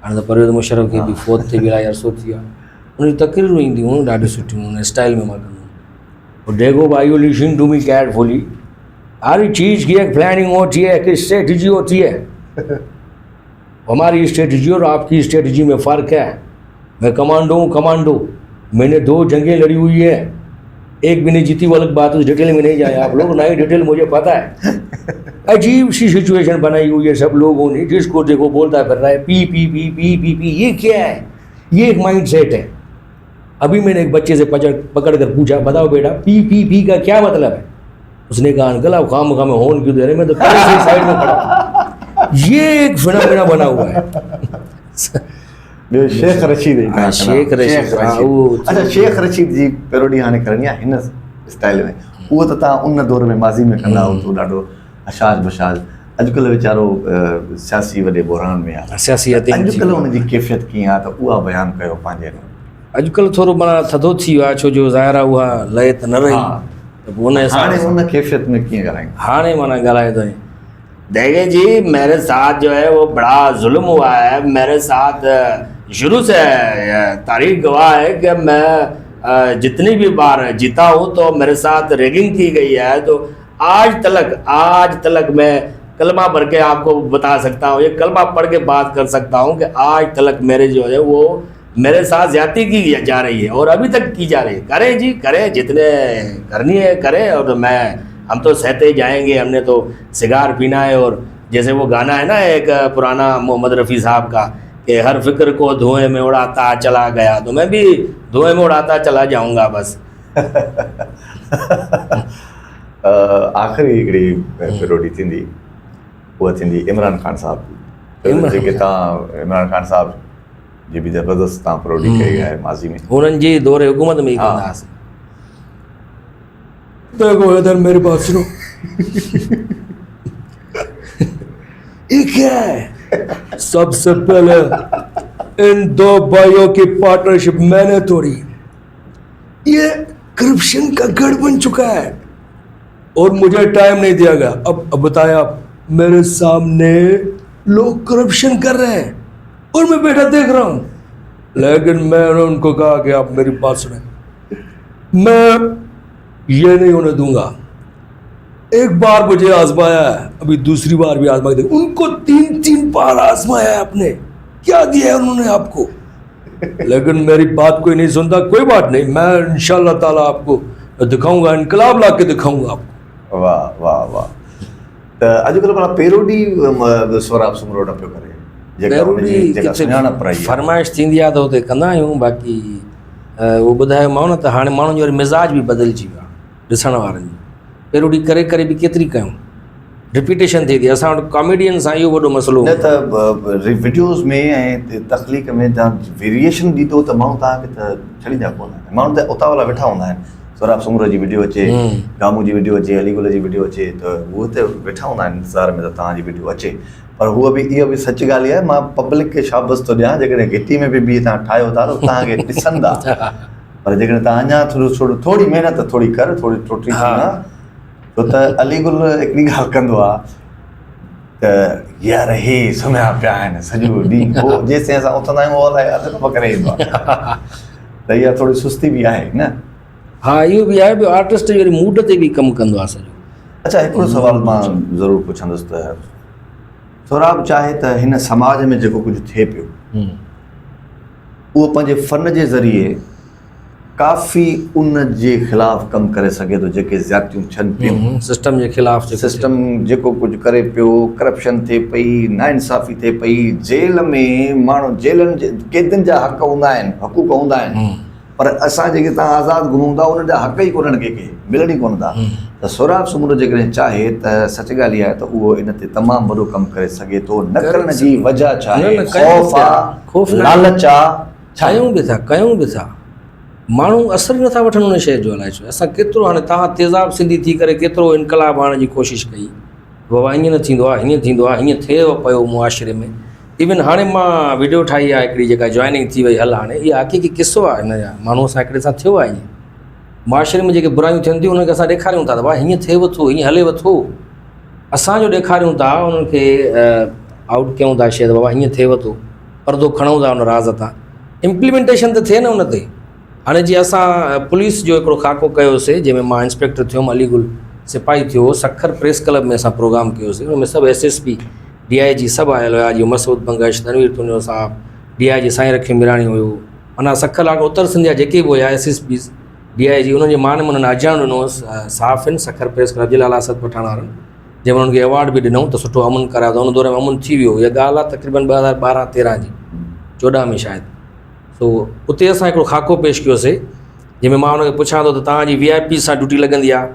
هاڻي ته پرويز مشرف کي به فوت ٿي به الاهي عرصو ٿي ويو آهي ان جون تقريرون اينديون هيون ڏاڍيون سٺيون ان اسٽائل ۾ مان ڪندو هوم دیکھو بھائیو لسن ٽو مي کیئرفلی ہر چیز کی ایک پلاننگ ہوتی ہے ایک اسٹریٹجی ہوتی ہے ہماری اسٹریٹجی اور آپ کی اسٹریٹجی میں فرق ہے میں کمانڈو ہوں کمانڈو میں نے دو جنگیں لڑی ہوئی ہے ایک بھی نہیں جیتی وہ الگ بات اس ڈیٹیل میں نہیں جائے آپ لوگ نہ ہی ڈیٹیل مجھے پتا ہے عجیب سی سچویشن بنائی ہوئی ہے سب لوگوں نے جس کو دیکھو بولتا پھر رہا ہے پی پی پی پی پی پی یہ کیا ہے یہ ایک مائنڈ سیٹ ہے ابھی میں نے ایک بچے سے پکڑ کر پوچھا بتاؤ بیٹا پی پی پی کا کیا مطلب ہے اس نے کہا انکل آپ خام خواہ میں ہون کیوں دے رہے ہیں میں تو پہلے سے سائڈ میں کھڑا ہوں یہ ایک فنامنا بنا ہوا ہے ٻيو شيخ رشيد جي ها شيخ رشيد ها اهو اچها شيخ رشيد جي پيروڊي هاڻي ڪرڻي آهي هن اسٽائل ۾ اهو ته تان ان دور ۾ ماضي ۾ ڪندا هو تو ڏاڍو اشاج بشاج اڄڪلهه ويچارو سياسي وڏي بحران ۾ آهي سياسي اڄڪلهه ان جي ڪيفيت ڪيئن آهي ته اها بيان ڪيو پنهنجي اڄڪلهه ٿورو معنيٰ ٿڌو ٿي ويو آهي ڇو جو ظاهر آهي اها لئي ته نه رهي ته پوء ان حساب هاڻي ان ڪيفيت ۾ ڪيئن ڳالهائين هاڻي معنيٰ ڳالهائي ٿو دیکھیں جی میرے ساتھ جو ہے وہ بڑا ظلم ہوا ہے میرے ساتھ شروع سے تاریخ گواہ ہے کہ میں جتنی بھی بار جیتا ہوں تو میرے ساتھ ریگنگ کی گئی ہے تو آج تلک آج تلک میں کلمہ بھر کے آپ کو بتا سکتا ہوں یہ کلمہ پڑھ کے بات کر سکتا ہوں کہ آج تلک میرے جو ہے وہ میرے ساتھ زیادتی کی جا رہی ہے اور ابھی تک کی جا رہی ہے کریں جی کریں جتنے کرنی ہے کریں اور میں ہم تو سہتے جائیں گے ہم نے تو سگار پینا ہے اور جیسے وہ گانا ہے نا ایک پرانا محمد رفیع صاحب کا کہ ہر فکر کو دھوئیں میں اڑاتا چلا گیا تو میں بھی دھوئیں میں اڑاتا چلا جاؤں گا بس آخري هڪڙي پيروڊي ٿيندي اها ٿيندي عمران خان صاحب جي جيڪي تان عمران خان صاحب جي به زبردست تان پروڊي ڪئي آهي ماضي ۾ انهن جي دور حڪومت ۾ ئي ڪندا هئاسين دیکھو ادھر میری بات سنو یہ کیا ہے سب سے پہلے इन दो भाइयों की पार्टनरशिप मैंने तोड़ी। ये करप्शन का गढ़ बन चुका है और मुझे टाइम नहीं दिया गया। अब बताएं आप, मेरे सामने लोग करप्शन कर रहे हैं और मैं बैठा देख रहा हूं। लेकिन मैंने उनको कहा कि आप मेरी बात सुने, मैं ये नहीं होने दूंगा। एक बार मुझे आजमाया है, अभी दूसरी बार भी आजमा के देखो। उनको तीन तीन बार आजमाया है आपने, क्या दिया है उन्होंने आपको? लेकिन मेरी बात कोई नहीं सुनता। कोई बात नहीं, मैं इंशाअल्लाह ताला आपको दिखाऊंगा, इनकलाब ला के दिखाऊंगा आपको। वाह वाह वाह। त अॼुकल्ह भला पेरोडी सोहराब सूमरो न पियो करे, जेका हुनजी जेका सुञाणप रही आहे। फरमाइश थींदी आहे त उते कंदा आहियूं, बाक़ी उहो ॿुधायोमांव न त हाणे माण्हुनि जो वरी मिज़ाज बि बदिलजी वियो आहे ॾिसण वारनि जो। पेरोडी करे करे बि केतिरी कयूं, रिपीटेशन थिए थी। असां वटि कॉमेडियन सां इहो वॾो मसइलो। न त वीडियोज़ में ऐं तख़लीक़ में तव्हां वेरिएशन ॾींदो त माण्हू तव्हांखे त छॾींदा कोन, माण्हू त उतां वारा वेठा हूंदा आहिनि। सोहराब सूमरो जी वीडियो अचे, गामू जी वीडियो अचे, अली गुल जी वीडियो अचे त उहे त वेठा हूंदा आहिनि इंतज़ार में त तव्हांजी वीडियो अचे। पर हूअ बि इहो बि सच ॻाल्हि आहे, मां पब्लिक खे शाबस थो ॾियां, जेकॾहिं घिटी में बि बीहे तव्हां ठाहियो था त तव्हांखे ॾिसंदा, पर जेकॾहिं तव्हां अञा थोरो थोरो थोरी महिनत थोरी कर, थोरी टोटी थी न, छो त अली गुल हिकिड़ी ॻाल्हि कंदो आहे त यार हे सुम्हिया पिया आहिनि सॼो ॾींहुं, पोइ जेसीं असां उथंदा आहियूं उहो अलाए अधु कम करे ईंदो आहे, त इहा थोरी सुस्ती बि आहे न। हा, इहो बि आहे, ॿियो आर्टिस्ट वरी मूड ते बि कमु कंदो आहे सॼो। अच्छा, हिकिड़ो सवाल मां ज़रूरु पुछंदुसि त सोहराब चाहे त हिन समाज में जेको कुझु थिए पियो उहो पंहिंजे फ़न जे ज़रिए काफ़ी उन जे ख़िलाफ़ कमु करे सघे थो, जेके ज़्यादतियूं थियनि पियूं, सिस्टम जे ख़िलाफ़, सिस्टम जेको कुझु करे पियो, करप्शन थिए पई, नाइंसाफ़ी थिए पई, जेल में माण्हू, जेलनि जे क़ैदियुनि जा हक़ हूंदा आहिनि, हक़ूक़ हूंदा आहिनि, पर असां जेके तव्हां आज़ाद घुमूं था उन्हनि जा हक़ ई कोन्हनि, कंहिंखे मिलनि ई कोन था। त सोहराब सूमरो जेकॾहिं चाहे त सच ॻाल्हि इहा आहे त उहो इन ते तमामु वॾो कमु करे सघे थो। न करण जी वजह छा आहे? ख़ौफ़ आहे, लालच आहे, छा? कयूं बि था, कयूं बि था, माण्हू असर नथा वठनि उन शइ जो। अलाए छो असां केतिरो, हाणे तव्हां तेज़ाब सिंधी थी करे केतिरो इनकलाब आणण जी कोशिशि कई, बाबा ईअं न थींदो आहे, हीअं थींदो आहे, हीअं थिए पियो मुआशिरे में। इवन हाणे मां वीडियो ठाही आहे हिकिड़ी, जेका जॉइनिंग थी वई हल, हाणे इहा हक़ीक़ी किसो आहे, हिन माण्हूअ सां हिकिड़े सां थियो आहे ईअं। मुआशिरे में जेके बुरायूं थियनि थियूं उन्हनि खे असां ॾेखारियूं था त भाई हीअं थिएव थो, हीअं हलेव थो, असांजो ॾेखारियूं था, उन्हनि खे आउट कयूं था शइ त बाबा हीअं थिएव थो, पर्दो खणूं था उन राज़ तां, इम्प्लीमेंटेशन त थिए न उन ते। हाणे जीअं असां पुलिस जो हिकिड़ो ख़ाको कयोसीं, जंहिंमें मां इंस्पेक्टर थियुमि, अली गुल सिपाही थियो, सखर प्रेस क्लब में असां प्रोग्राम कयोसीं। हुन में सभु S S P, D I G सभु आयल हुया, जीअं मसूद बंगश, तनवीर तुनियो साहिबु, डी I जी साईं रखियो मीराणी हुयो, माना सखर लाॻो उत्तर सिंध जा जेके बि हुया S S P, D I G, उन्हनि जे मान में उन्हनि आजाण ॾिनो सहाफ़ियुनि सखर प्रेस क्लब जिला असद पठाण वारनि, जंहिंमें उन्हनि खे अवार्ड बि ॾिनऊं त सुठो अमन करायो त उन दौर में अमन थी वियो। इहा ॻाल्हि आहे तक़रीबन 2012 13 जी, 14 में शायदि। सो उते असां हिकिड़ो ख़ाको पेश कयोसीं, जंहिंमें मां हुनखे पुछां थो त तव्हांजी वी I P सां ड्यूटी लॻंदी आहे,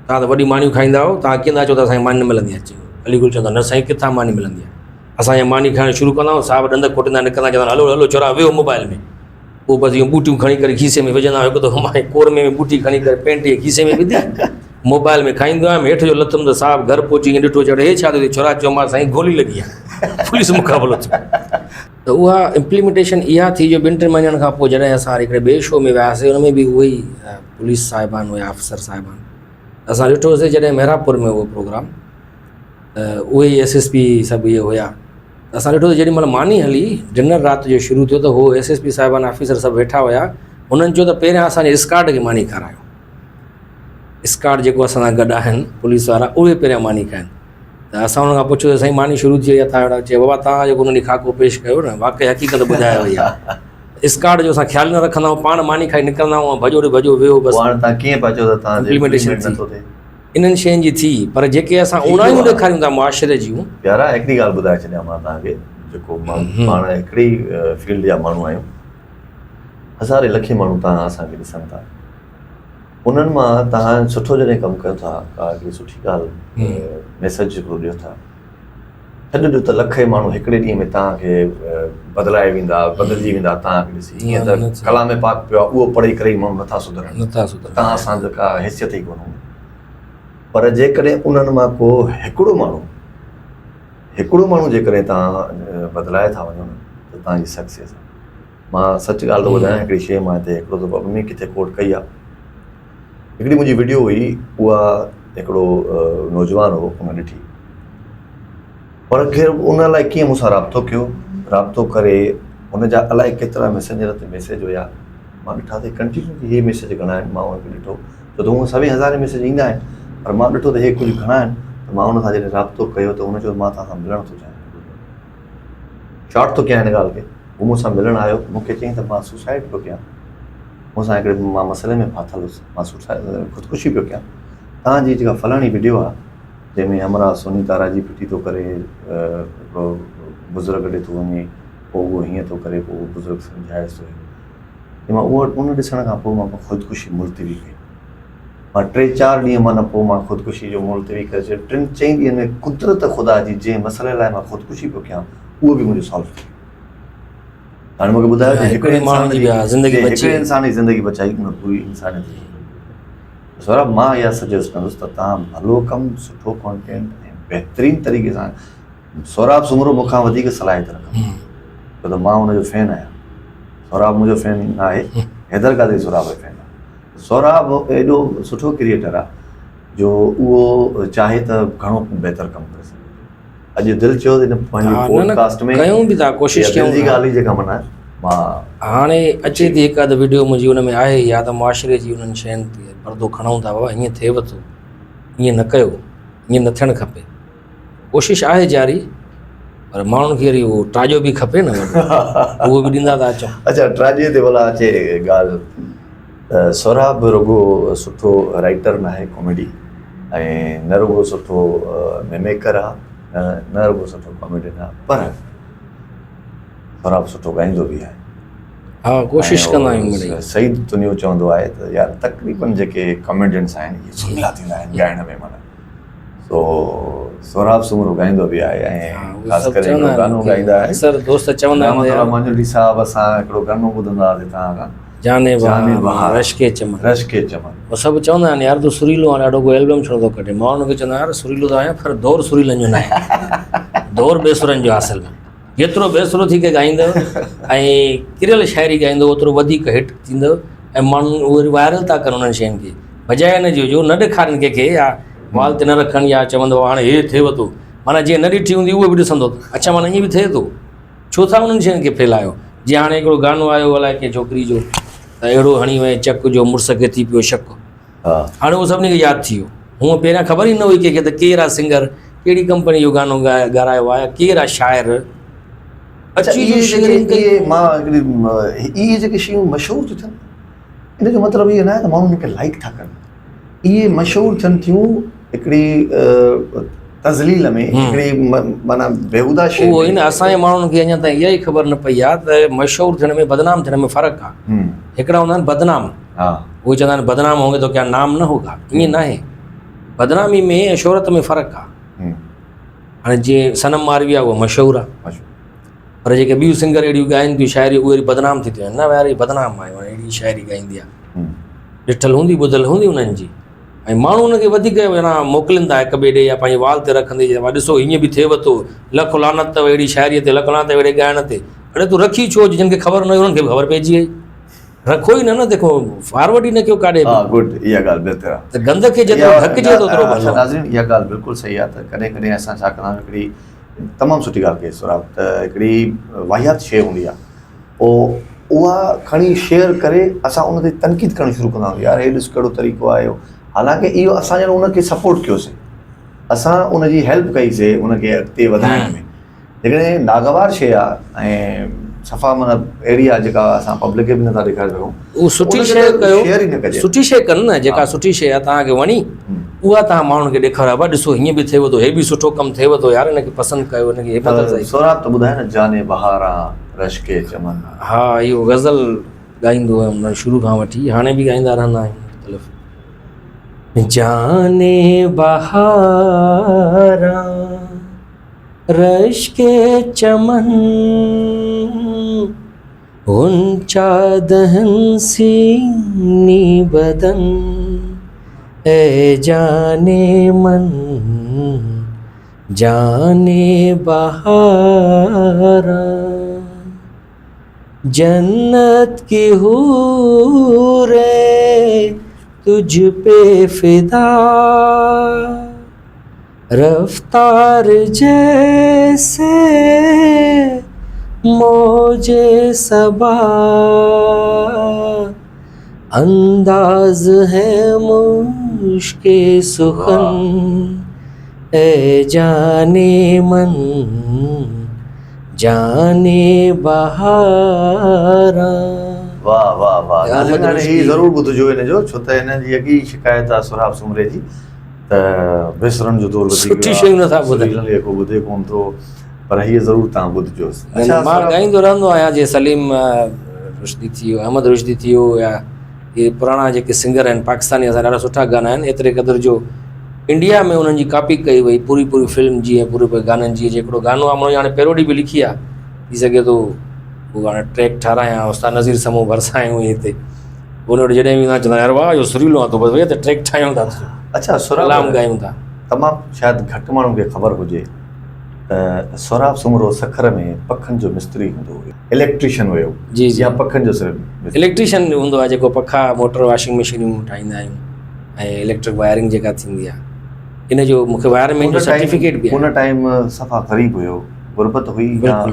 तव्हां त वॾी मानियूं खाईंदा आहियो, तव्हां कीअं था चओ त असांखे मानी न मिलंदी आहे? चयो अली गुल चवंदा न साईं, किथां मानी मिलंदी आहे, असां इहा मानी खाइणु शुरू कंदा आहियूं, साहिब ॾंद कोटींदा निकिरंदा, चवंदा हलो हलो छोरा वियो मोबाइल में, पोइ बसि इहो ॿूटियूं खणी करे खीसे में विझंदा। हिकु दफ़ो मां कोर में ॿूटी खणी करे पेंट जे खीसे में विधी, मोबाइल में खाईंदो आहियां, हेठि जो लथुमि त साहिब घर पहुची ईअं ॾिठो, चयो हे छा थियो? छोरा चयो मां साईं गोली लॻी आहे, पुलिस मुक़ाबिलो थियो। त उहा इम्प्लीमेंटेशन इहा थी जो ॿिनि टिनि महीननि खां पोइ जॾहिं असां हिकिड़े ॿिए शो में वियासीं, हुन में बि उहे ई पुलिस साहिबान हुया, अफ़सर साहिबान, असां ॾिठोसीं जॾहिं मेहराबपुर में उहो प्रोग्राम, त उहे ई एस एस पी सभु इहे हुया, त असां ॾिठो त जेॾी महिल मानी हली, डिनर राति जो शुरू थियो त हो एस एस पी साहिबान ऑफिसर सभु वेठा हुया, हुननि चयो त पहिरियां असांजे स्काड खे मानी खारायो, स्काड जेको असां सां गॾु आहिनि पुलिस वारा, उहे पहिरियां मानी खाइनि। त असां हुन खां पुछियो साईं मानी शुरू थी वई आहे तव्हां? चयो बाबा तव्हां जेको हुन ॾींहुं ख़ाको पेश कयो न, वाकई हक़ीक़त ॿुधायो वई आहे, स्काड जो असां ख़्यालु न रखंदा आहियूं, पाण मानी खाई निकिरंदा आहियूं, भॼो ॾे भॼो वियो बसि। हाणे तव्हां कीअं पिया चओ त तव्हां इम्प्लीमेंटेशन नथो थिए इन्हनि शयुनि जी थी, पर जेके असां उणायूं ॾेखारियूं था मुआशिरे जूं। प्यारा, हिकिड़ी ॻाल्हि ॿुधाए छॾियां मां तव्हांखे, जेको मां पाण हिकिड़ी फील्ड जा माण्हू आहियूं, हज़ारे लखे माण्हू तव्हां असांखे ॾिसनि था, उन्हनि मां तव्हां सुठो जॾहिं कमु कयो था, का हिकिड़ी सुठी ॻाल्हि मैसेज हिकिड़ो ॾियो था, छॾ ॾियो त लख माण्हू हिकिड़े ॾींहं में तव्हांखे बदिलाए वेंदा, बदिलजी वेंदा तव्हांखे ॾिसी। ईअं त कलाम पाक पियो आहे, उहो पढ़ी करे ई माण्हू नथा सुधरनि, नथा सुधरनि, तव्हां सां त का हैसियत ई कोन हूंदी। पर जेकॾहिं उन्हनि मां को हिकिड़ो माण्हू जेकॾहिं तव्हां बदिलाए था वञो न, त توهان جي سڪسيس آهي. مان سچ ڳالهه ٿو ٻڌايان هڪڙي شيء مان هتي هڪڙو دفعو اڳ ۾ ڪٿي ڪوٽ ڪئي آهي. هڪڙي منهنجي وڊيو هئي اها هڪڙو نوجوان هو ان ڏٺي پر خير ان الائي ڪيئن مون سان رابطو ڪيو رابطو ڪري ان جا الائي ڪيترا ميسنجر تي ميسيج هيا مان ڏٺا ته ڪنٽينيو هي ميسيج گهڻا آهن مان ان کي ڏٺو ڇو ته هونء سوين هزارين ميسيج ايندا آهن پر مان ڏٺو ته هي ڪجهه گهڻا آهن ته مان ان سان جڏهن رابطو ڪيو ته هن چيو مان توهان سان ملڻ ٿو چاهيان شارٽ ٿو ڪيان هن ڳالهه کي هو مون سان ملڻ آيو مون کي چيائين ته مان سوسائيڊ پيو ڪيان مون سان هڪڙي مان مسئلي ۾ ڦاٿل هوس مان سوسائيڊ خودڪشي پيو ڪيان توهان جي جيڪا فلاڻي وڊيو آهي جنهن ۾ همراهه سوني تارا جي ڦٽي ٿو ڪري هڪڙو بزرگ ڏي ٿو وڃي پوء اهو هيئن ٿو ڪري پوء اهو بزرگ سمجهائيس ٿو مان اهو ان ڏسڻ کان پوء مان خودڪشي ملتوي ڪئي مان ٽي چار ڏينهن معنيٰ پوء مان خودڪشي جو ملتوي ڪري ڇڏيو ٽن چئن ڏينهن ۾ قدرت خدا جي جنهن مسئلي لاء مان خودڪشي پيو ڪيان اهو به منهنجو سالو ٿي ويو هاڻي مونکي ٻڌايو ته هڪڙي ماڻهو جي زندگي بچي هڪڙي انسان جي زندگي بچائي ان پوري انسانيت جي سوراب مان اها سجيسٽ ڪندس ته توهان ڀلو ڪم سٺو ڪانٽينٽ ۽ بهترين طريقي سان سهراب سومرو مون کان وڌيڪ صلاحيت رکندو ڇو ته مان ان جو فين آهيان سهراب منهنجو فين نه آهي حيدر قادري سهراب جو فين آهي سهراب ايڏو سٺو ڪريئيٽر آهي جو اهو چاهي ته گهڻو بهتر ڪم ڪري سگهي اڄ دل چيو ته پنهنجي پوڊڪاسٽ ۾ ڪيون به ٿا ڪوشش ڪيون جي ڳالهه جيڪا معنيٰ مان هاڻي اچي ٿي هڪ اڌ ويڊيو منهنجي ان ۾ آهي يا ته معاشري جي انهن شين تي پردو کڻون ٿا بابا ائين ٿئي ٿو ائين نه ڪيو ائين نه ٿيڻ کپي ڪوشش آهي جاري پر ماڻهن کي وري اهو ٽاڄو به کپي نه اهو به ڏيندا ٿا اچون. اڇا ٽاڄي تي ڀلا اچي ڳالهه ته سهراب رڳو سٺو رائيٽر ناهي ڪاميڊي ۽ نه رڳو سٺو ميميڪر آ نه رڳو سٺو ڪاميڊين آ پر سهراب سٺو ڳائيندو به آهي. ها ڪوشش ڪندا آهيون مڙئي. سعيد تنيو چوندو آهي ته يار تقريبن جيڪي ڪاميڊينس آهن اهي سٺا ٿيندا آهن ڳائڻ ۾ معنيٰ سو سهراب سومرو ڳائيندو به آهي ۽ خاص ڪري هڪڙو گانو ڳائيندا آهن اڪثر دوست چوندا آهن رحمت الله مانجهڙي صاحب اسان هڪڙو گانو ٻڌندا هئاسين توهان کان جاني بهار رشڪ چمن رشڪ چمن هو سڀ چوندا آهن يار تون سريلو آهين ڏاڍو ڪو البم ڇو نٿو ڪڍين مان انهن کي چوندو آهيان يار سريلو ته آهيان پر دور سريلن جو ناهي دور بي سرن جو آهي اصل ۾ جيترو بي سرو ٿي ڪري ڳائيندو ۽ ڪريل شاعري ڳائيندو اوترو وڌيڪ هٽ ٿيندو ۽ ماڻهو وري وائرل ٿا ڪن انهن شين کي بجاء ان جي جو نه ڏيکارين ڪنهن کي يا وال تي نه رکن يا چوندو هاڻي هي ٿئي ٿو معنيٰ جنهن نه ڏٺي هوندي اهو به ڏسندو اڇا معنيٰ ائين به ٿئي ٿو ڇو ٿا انهن شين کي ڦهلايو جيئن هاڻي هڪڙو گانو آيو الائي ڪنهن ڇوڪري جو ته اهڙو هڻي وئين چڪ جو مڙس کي ٿي پيو شڪ هاڻي اهو سڀني کي ياد ٿي ويو. هونء پهريان خبر ئي نه هئي ڪنهن کي ته ڪير آ سنگر، ڪهڙي ڪمپني جو گانو ڳارايو آ يا ڪير آ شاعر. اچا اهي جيڪي اهي مان هڪڙي اهي جيڪي شيون مشهور ٿيون ٿين ان جو مطلب اهو ناهي ته ماڻهو ان کي لائڪ ٿا ڪن. اهي مشهور ٿين ٿيون هڪڙي تذليل ۾ هڪڙي معنيٰ بيهوده شيء اهو ئي نه اسان جي ماڻهن کي اڃا تائين اها ئي خبر نه پئي آ ته مشهور ٿيڻ ۾ بدنام ٿيڻ ۾ فرق آ. هڪڙا هوندا آهن بدنام. اهي چوندا آهن بدنام هونگي تو ڪيا نام نه هوگا ائين ناهي بدنامي ۾ ۽ شهرت ۾ فرق آ هاڻي جيئن صنم ماروي آ اها مشهور آ پر جيڪي ٻيون سنگر اهڙيون ڳائن ٿيون شاعري اهي وري بدنام ٿي ٿيون نه يار هي بدنام آهي اهڙي شاعري ڳائيندي آ ڏٺل هوندي ٻڌل هوندي انهن جي ۽ ماڻهو ان کي وڌيڪ موڪلين ٿا هڪ ٻئي ڏي يا پنهنجي وال تي رکندي ڏسو هيئن به ٿئي ٿو لک لعنت اٿو اهڙي شاعري تي لک لعنت اٿو اهڙي ڳائڻ تي اڙي تون رکي ڇو جن کي خبر نه هئي انهن کي به خبر پئجي وئي رکو ئي نه نه ديکو فارورڊ ئي نه ڪيو ڪاڏي به. ها گڊ اها ڳالهه بهتر آ. ته گند کي جيترو ڍڪجي ٿو اوترو ڀلو. اڇا ناظرين اها ڳالهه بلڪل صحيح آ ته ڪڏهن ڪڏهن اسان ڇا ڪندا آهيون هڪڙي تمام سٺي ڳالهه ڪئي سهراب ته هڪڙي واهيات شيء هوندي آ پوء اها کڻي شيئر ڪري اسان ان تي تنقيد ڪرڻ شروع ڪندا آهيون يار هي ڏس ڪهڙو طريقو آهي اهو حالانڪه اهو اسان ڄڻ ان کي سپورٽ ڪيوسي اسان ان جي هيلپ ڪئي سي ان کي اڳتي وڌائڻ ۾ جيڪڏهن ناگوار شيء آ ۽ صفا معنيٰ اهڙي آ جيڪا اسان پبلڪ کي به نٿا ڏيکاري سگهون اهو سٺي شيء ڪيو شيئر ئي نه ڪجي سٺي شيء ڪن نه جيڪا سٺي شيء آ توهان کي وڻي اها توهان ماڻهن کي ڏيکاريو ابا ڏسو هيئن به ٿئي ٿو هي به سٺو ڪم ٿئي ٿو يار هن کي پسند ڪيو هن کي همت افزائي سهراب ته ٻڌاء نه جاني بهاران رشڪ چمن ها اهو غزل ڳائيندو هيم شروع کان وٺي هاڻي به ڳائيندا رهندا آهيون مختلف جاني بهاران رشڪ چمن غنچا دهن سيني بدن اي جان من جان بهاران. جنت ڪي حورين تجھ پي فدا رفتار جيسي موج صبا انداز هي مشڪ سخن اي جاني من جاني بهاران. واه واه واه ناظرين هاڻي هي ضرور ٻڌجو هن جو ڇو ته هن جي اڳي ئي شڪايت آ سهراب سومري جي ته بيسرن جو دور وڌي ويو سٺي شيون نٿا ٻڌن سريلن کي ڪو ٻڌي ڪون ٿو پر هي ضرور تان ٻڌجوس. اڇا مان ڳائيندو رهندو آهيان جي سليم رشدي ٿي ويو احمد رشدي ٿي ويو يا اهي پراڻا جيڪي سنگر آهن پاڪستاني اسان ڏاڍا سٺا گانا آهن ايتري قدر جو انڊيا ۾ انهن جي ڪاپي ڪئي وئي پوري پوري فلم جي ۽ پوري پوري گانن جي جيڪڙو گانو آهي منهنجي هاڻي پيروڊي به لکي آهي ٿي سگهي ٿو اهو هاڻي ٽريڪ ٺارايان استاد نظير سمون ڀرسان آهيون هتي ان وٽ جڏهن ويندا چوندا يار واهه اهو سريلو آهي تو بس ڀئي ته ٽريڪ ٺاهيون ٿا اڇا سهراب ڪلام ڳايون ٿا تمام شايد گهٽ ماڻهن کي خبر هجي ته سهراب سومرو سکر ۾ پکن جو مستري هوندو هيو اليڪٽريشن هيو جي جي يا پکن جو صرف اليڪٽريشن هوندو آهي جيڪو پکا موٽر واشنگ مشينون ٺاهيندا آهيون ۽ اليڪٽرڪ وائرنگ جيڪا ٿيندي آهي ان جو مونکي وائرمين جو سرٽيفڪيٽ به ان ٽائيم صفا غريب هيو غربت هئي بلڪل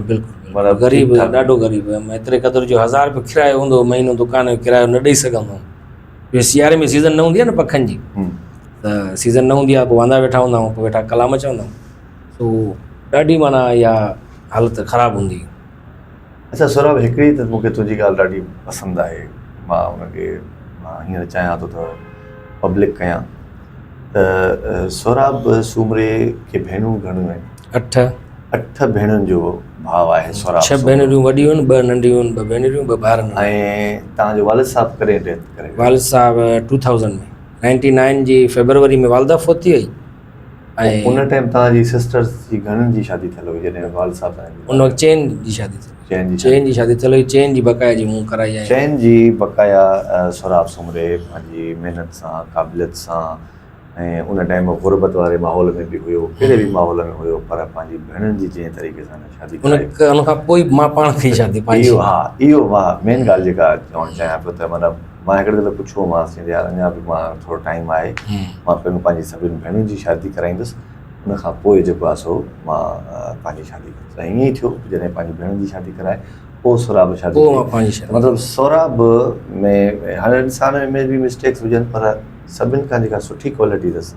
بلڪل غريب هيو ڏاڍو غريب هيم ايتري قدر جو هزار روپيو ڪرايو هوندو هو مهينو دڪان جو ڪرايو نه ڏئي سگهندو هوم جو سياري ۾ سيزن نه هوندي آهي نه پکن جي ته سيزن نه هوندي آهي پوء واندا ويٺا هوندا آهيون پوء ويٺا ڪلام چوندا آهيون سو ڏاڍي معنيٰ اها حالت خراب هوندي هئي. اڇا سهراب هڪڙي ته مون کي تنهنجي ڳالهه ڏاڍي پسند آهي مان ان کي مان هينئر چاهيان ٿو ته پبلڪ ڪيان ته سهراب سومري کي ڀيڻون گهڻيون آهن؟ اٺ. اٺ ڀيڻن جو ڀاء آهي سهراب ڇهه ڀينريون وڏيون آهن ٻه ننڍيون آهن ٻه ڀينريون ٻه ڀائر ننڍا. ۽ توهان جو والد صاحب ڪڏهن ڊيٿ ڪري ويو؟ والد صاحب ٽو ٿائوزنڊ ۾ نائنٽي نائن جي فيبروري ۾ والده فوت ٿي وئي ۽ ان ٽائيم توهان جي سسٽرز جي گهڻن جي شادي ٿيل هئي جڏهن والد صاحب توهان جي ان وقت چئن جي شادي ٿيل هئي چئن جي شادي ٿيل هئي چئن جي بقايا جي مون ڪرائي آهي چئن جي بقايا سهراب سومري پنهنجي محنت سان قابليت سان ۽ ان ٽائيم غربت واري ماحول ۾ به هيو ڪهڙي به ماحول ۾ هيو پر پنهنجي ڀيڻن جي جنهن طريقي سان هن شادي ڪرائي ان کان پوء مان پاڻ ڪئي شادي پنهنجي اهو ها اهو مان مين ڳالهه جيڪا چوڻ چاهيان پيو ته مطلب مان هڪڙي دفعي پڇيومانس چيائين يار اڃا به مان ٿورو ٽائيم آهي مان پهريون پنهنجي سڀني ڀيڻن جي شادي ڪرائيندس ان کان پوء جيڪو آهي سو مان پنهنجي شادي ڪندس ۽ ائين ئي ٿيو جڏهن پنهنجي ڀيڻن جي شادي ڪرائي پوء سهراب شادي ڪئي مطلب سهراب ۾ هر انسان ۾ به مسٽيڪس هجن پر سڀن کان جيڪا سٺي ڪوالٽي اٿس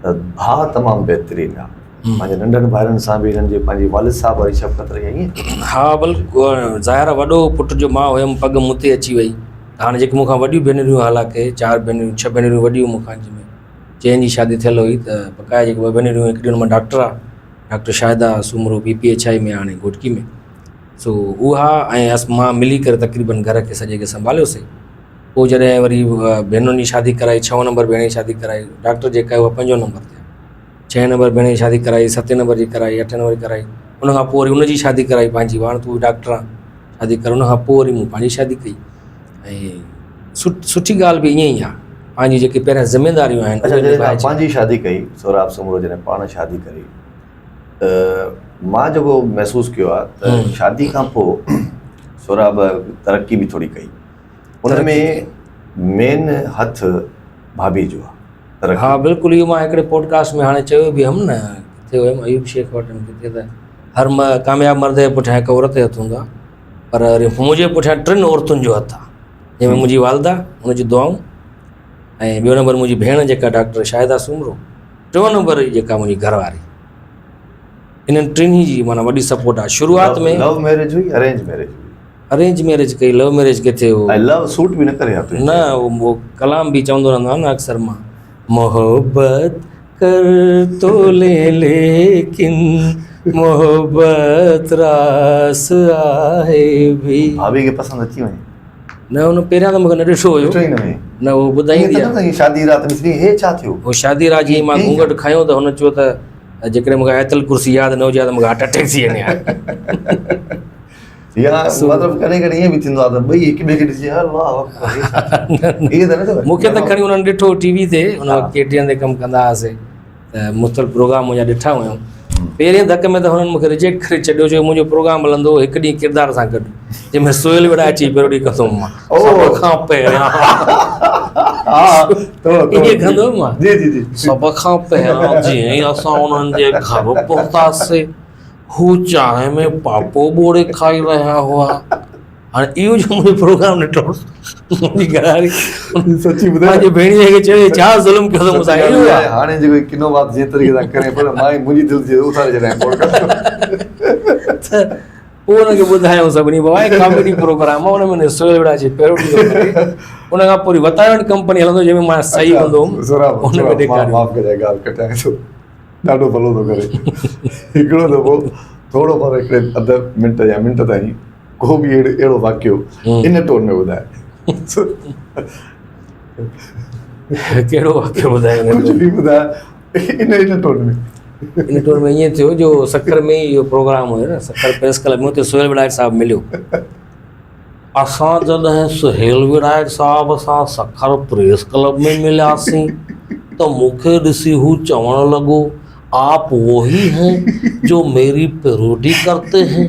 ته ڀاء تمام بهترين آهي پنهنجي ننڍن ڀائرن سان به هنن جي پنهنجي والد صاحب واري شفقت رهي ائين؟ ها بلڪل ظاهر آهي وڏو پٽ جو مان هيم پڳ مون تي اچي وئي ته هاڻي جيڪي مون کان وڏيون ڀينريون حالانڪه چار ڀينريون ڇهه ڀينريون وڏيون مون کان جن ۾ چئن جي شادي ٿيل هئي ته بقايا جيڪي ٻه ڀينريون هڪڙي ان مان ڊاڪٽر آهي doctor Shahida Soomro P P H I ۾ هاڻي گهوٽڪي ۾ سو اها ۽ اس مان ملي ڪري تقريبن گهر کي سڄي کي سنڀاليوسي پوء جڏهن وري ڀينرن جي شادي ڪرائي ڇهون نمبر ڀيڻ جي شادي ڪرائي ڊاڪٽر جيڪا آهي اها پنجون نمبر تي آهي ڇهين نمبر ڀيڻ جي شادي ڪرائي، ستين نمبر جي ڪرائي، اٺين نمبر جي ڪرائي، ان کان پوء وري ان جي شادي ڪرائي پنهنجي هاڻ تون به ڊاڪٽر آن شادي ڪر ان کان پوء وري مون پنهنجي شادي ڪئي ۽ سٺي ڳالهه به ائين ئي آهي پنهنجي جيڪي پهريان ذميداريون آهن اڇا جڏهن توهان پنهنجي شادي ڪئي سهراب سومرو جڏهن پاڻ شادي ڪئي ته مان جيڪو محسوس ڪيو آهي ته شادي کان پوء سهراب ترقي به ٿوري ڪئي ان ۾ مين هٿ ڀاڀي جو آهي ها بلڪل اهو مان هڪڙي پوڊڪاسٽ ۾ هاڻي چيو به هيم نه ڪٿي هيم ايوب شيخ وٽ ڪٿي ته هر ڪامياب مرد جي پٺيان هڪ عورت جو هٿ هوندو آهي پر وري منهنجي پٺيان ٽن عورتن جو هٿ آهي جنهن ۾ منهنجي والده ان جون دعائون ۽ ٻيو نمبر منهنجي ڀيڻ جيڪا ڊاڪٽر شاهده سومرو ٽيون نمبر جيڪا منهنجي گهر واري انهن ٽنهي جي معنيٰ وڏي سپورٽ آهي شروعات ۾ لو ميرج هئي ارينج ميرج هئي ارينج ميرج ڪئي لو ميرج ڪٿي هو ۽ لو سوٽ به نه ڪري ها تنهنجي نه هو ڪلام به چوندو رهندو آهي نه اڪثر مان محبت ڪر تو لي ليڪن محبت راس آهي ڀي ڀاڀي کي پسند اچي وئي نه هن پهريان ته مونکي نه ڏٺو هيو ڏٺو ئي نه هئي نه هو ٻڌائيندي آهي شادي رات ڏسي هي ڇا ٿيو هو شادي رات جي مان گهونگهٽ کنيو ته هن چيو ته جيڪڏهن مونکي آيت الڪرسي ياد نه هجي ها ته مونکي هارٽ اٽيڪ ٿي وڃي ها يا مطلب ڪڏهن ڪڏهن ائين به ٿيندو آهي ته ٻئي هڪ ٻئي کي ڏسي الله اڪبر هي ڇا ٿيو ائين ته نه ٿيو مون کي ته کڻي انهن ڏٺو ٽي وي تي ان وقت ڪي ٽي اين تي ڪم ڪندا هئاسي ته مختلف پروگرام منهنجا ڏٺا هيون پهرين ڌڪ ۾ ته هنن مون کي ريجيڪٽ ڪري ڇڏيو ڇو جو منهنجو پروگرام هلندو هو هڪ ڏينهن ڪردار سان گڏ جنهن ۾ سهيل وڙائچ جي پيروڊي ڪندو هوم مان سڀ کان پهريان ائين ڪندو هوم مان جي جي جي سڀ کان پهريان جيئن ئي اسان انهن جي گهر پهتاسين هو چانهه ۾ پاپو ٻوڙي کائي رهيا هئا هاڻي اهو جو منهنجو پروگرام ڏٺو منهنجي گهرواري سچي ٻڌايان پنهنجي ڀيڻيء کي چيو ڇا ظلم ڪيو اٿو مون سان اهو آهي هاڻي جيڪو ڪنو وات جنهن طريقي سان ڪرين پيو مان منهنجي دل جي اٿاري ڇڏيان ته پوء ان کي ٻڌايو سڀني بابا هي ڪاميڊي پروگرام آهي ان ۾ سهيل وڙا جي پيروڊي ٿو ڪري ان کان پوء وتايو ڪمپني هلندو جنهن ۾ مان صحيح هوندو هوم ان ۾ ڏيکاريو معاف ڪجانء ڳالهه ڪٽيان ٿو ڏاڍو ڀلو ٿو ڪري هڪڙو دفعو ٿورو پر هڪڙي اڌ منٽ يا منٽ تائين ڪو به اهڙو اهڙو واقعو ان ٽون ۾ ٻڌاء. ڪهڙو واقعو ٻڌايان؟ ڪجهه به ٻڌاء ان ان ٽون ۾. ان ٽون ۾ ائين ٿيو جو سکر ۾ اهو پروگرام هيو نه سکر پريس ڪلب ۾ اتي سهيل وڙائچ صاحب مليو. اسان جڏهن سهيل وڙائچ صاحب سان سکر پريس ڪلب ۾ ملياسين ته مون کي ڏسي هو چوڻ لڳو آپ وهي هين جو ميري پيروڊي ڪرتي هين؟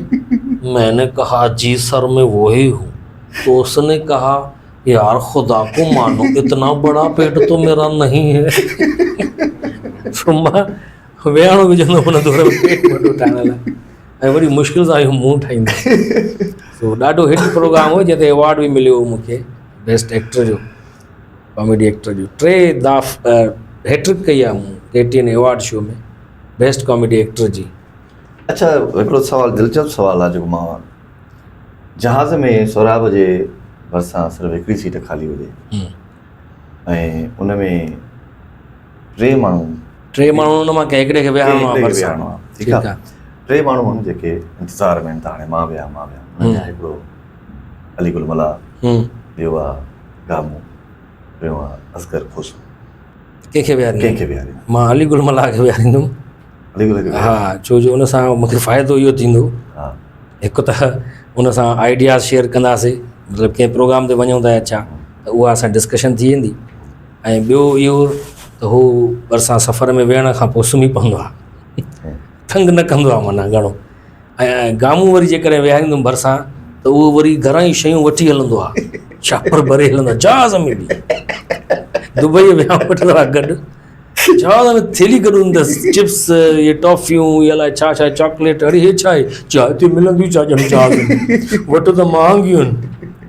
مين ني ڪها جي سر مين وهي هون. تو اس ني ڪها يار خدا ڪو مانو اتنا بڙا پيٽ تو ميرا نهين هي. سو مان ويهاڻو وجهندو هن دور ۾ پيٽ وڏو ٺاهڻ لاء ۽ وڏي مشڪل سان اهو منهن ٺاهيندو سو ڏاڍو هٽ پروگرام هو جنهن تي ايوارڊ به مليو هو مون کي بيسٽ ايڪٽر جو. ڪاميڊي ايڪٽر جو ٽي داف هيٽرڪ ڪئي آهي مون K T N award show ۾ best comedy actor جي. اڇا هڪڙو سوال دلچسپ سوال آهي جيڪو مان جهاز ۾ سهراب جي ڀرسان صرف هڪڙي سيٽ خالي هجي ۽ ان ۾ ٽي ماڻهو ٽي ماڻهو ان مان ڪنهن هڪڙي کي ويهارڻو آهي ڀرسان ٺيڪ آهي ٽي ماڻهو آهن جيڪي انتظار ۾ آهن ته هاڻي مان ويهان مان ويهان انهن مان هڪڙو علي گل ملاح ٻيو آهي گامون ٽيون آ اصغر کوسو. ڪنهن کي ويهاريندم؟ ڪنهن کي ويهاريندم؟ مان علي گل ملاح کي ويهاريندم. علي گل کي ها ڇو جو ان سان مونکي فائدو اهو ٿيندو ها هڪ ته ان سان آئيڊياز شيئر ڪنداسي مطلب ڪنهن پروگرام تي وڃون ٿا يا ڇا ته اها اسان ڊسڪشن ٿي ويندي ۽ ٻيو اهو ته هو ڀرسان سفر ۾ ويهڻ کان پوء سمهي پوندو آهي تنگ نه ڪندو آهي معنيٰ گهڻو ۽ گامون وري جيڪڏهن ويهاريندم ڀرسان ته اهو وري گهران ئي شيون وٺي هلندو آهي شاپر ڀري هلندو آهي جهاز ۾ به دبئي ويا وٺندو آهي گڏ جهاز ۾ ٿيلهي گڏ هوندس چپس اهي ٽافيون اهي الائي ڇا ڇا چاڪليٽ اڙي هي ڇا آهي چي هتي ملنديون ڇا ڄڻ جهاز ۾ وٺ ته مهانگيون آهن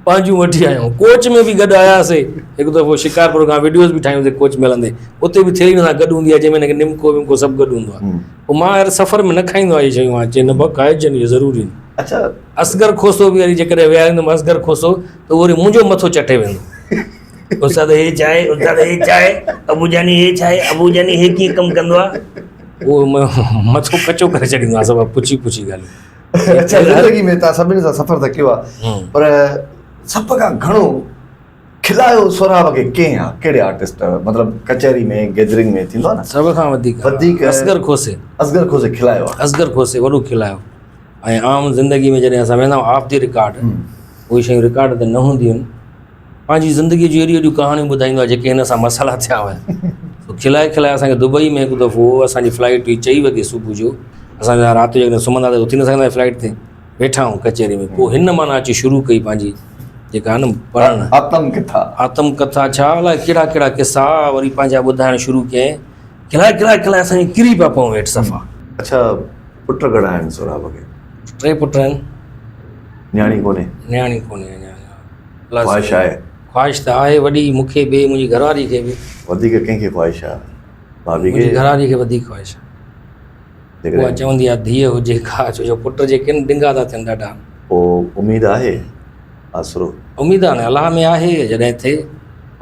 پنهنجون وٺي آيا آهيون ڪوچ ۾ به گڏ آياسي هڪ دفعو شڪارپور کان وڊيوز به ٺاهيونسي ڪوچ ۾ هلندي اتي به ٿيلهي هن سان گڏ هوندي آهي جنهن ۾ هن کي نمڪو ومڪو سڀ گڏ هوندو آهي پوء مان يار سفر ۾ نه کائيندو آهيان اهي شيون ها چي نه ڀا کائجن اهي ضروري آهن. اڇا. اصغر کوسو به وري جيڪڏهن ويهاريندم اصغر کوسو ته اهو وري منهنجو مٿو چٽي ويندو. استاد هي ڇا آهي استاد هي ڇا آهي ابو جاني هي ڇا آهي ابو جاني هي ڪيئن ڪم ڪندو آهي. اهو مٿو ڪچو ڪري ڇڏيندو آهي سڀ پڇي پڇي ڳالهيون. اڇا زندگي ۾ توهان سڀني سان سفر ته ڪيو آهي پر سڀ کان گهڻو کلايو سهراب کي ڪنهن آ ڪهڙي آرٽسٽ مطلب ڪچهري ۾ گيدرنگ ۾ ٿيندو آ نه سڀ کان وڌيڪ وڌيڪ اصغر کوسي اصغر کوسي کلايو آ اصغر کوسي وڏو کلايو ۽ عام زندگي ۾ جڏهن اسان ويندا آهيون آف the record اهي شيون رڪارڊ تي نه هونديون آهن پنهنجي زندگي جون ايڏيون ايڏيون ڪهاڻيون ٻڌائيندو آهي جيڪي هن سان مسئلا ٿيا هيا سو کلائي کلائي اسانکي دبئي ۾ هڪ دفعو اسانجي فلائيٽ هئي چئي وڳي صبح جو اسان رات جو جيڪڏهن سمهندا ته اٿي نه سگهندا فلائيٽ تي ويٺا آهيون ڪچهري ۾ پوء هن معنيٰ اچي شروع ڪئي پنهنجي جيڪا آهي نه پڙهڻ آتم ڪٿا آتم ڪٿا ڇا الائي ڪهڙا ڪهڙا قصا وري پنهنجا ٻڌائڻ شروع ڪيائين کلائي کلائي کلائي اسان ڪري پيا پئون هيٺ صفا. اڇا پٽ گهڻا آهن سهراب کي؟ ٽي پٽ آهن. نياڻي ڪونهي؟ نياڻي ڪونهي اڃا. خواهش آهي؟ خواهش ته آهي وڏي مون کي به منهنجي گهر واري کي به. وڌيڪ ڪنهن کي خواهش آهي؟ ڀاڀي کي؟ منهنجي گهر واري کي وڌيڪ خواهش آهي. اها چوندي آهي ڌيء هجي ڪا ڇو جو پٽ جيڪي آهن ڊنگا ٿا ٿين ڏاڍا. پوء اميد آهي آسرو. اميد هاڻي الله ۾ آهي جڏهن ٿئي.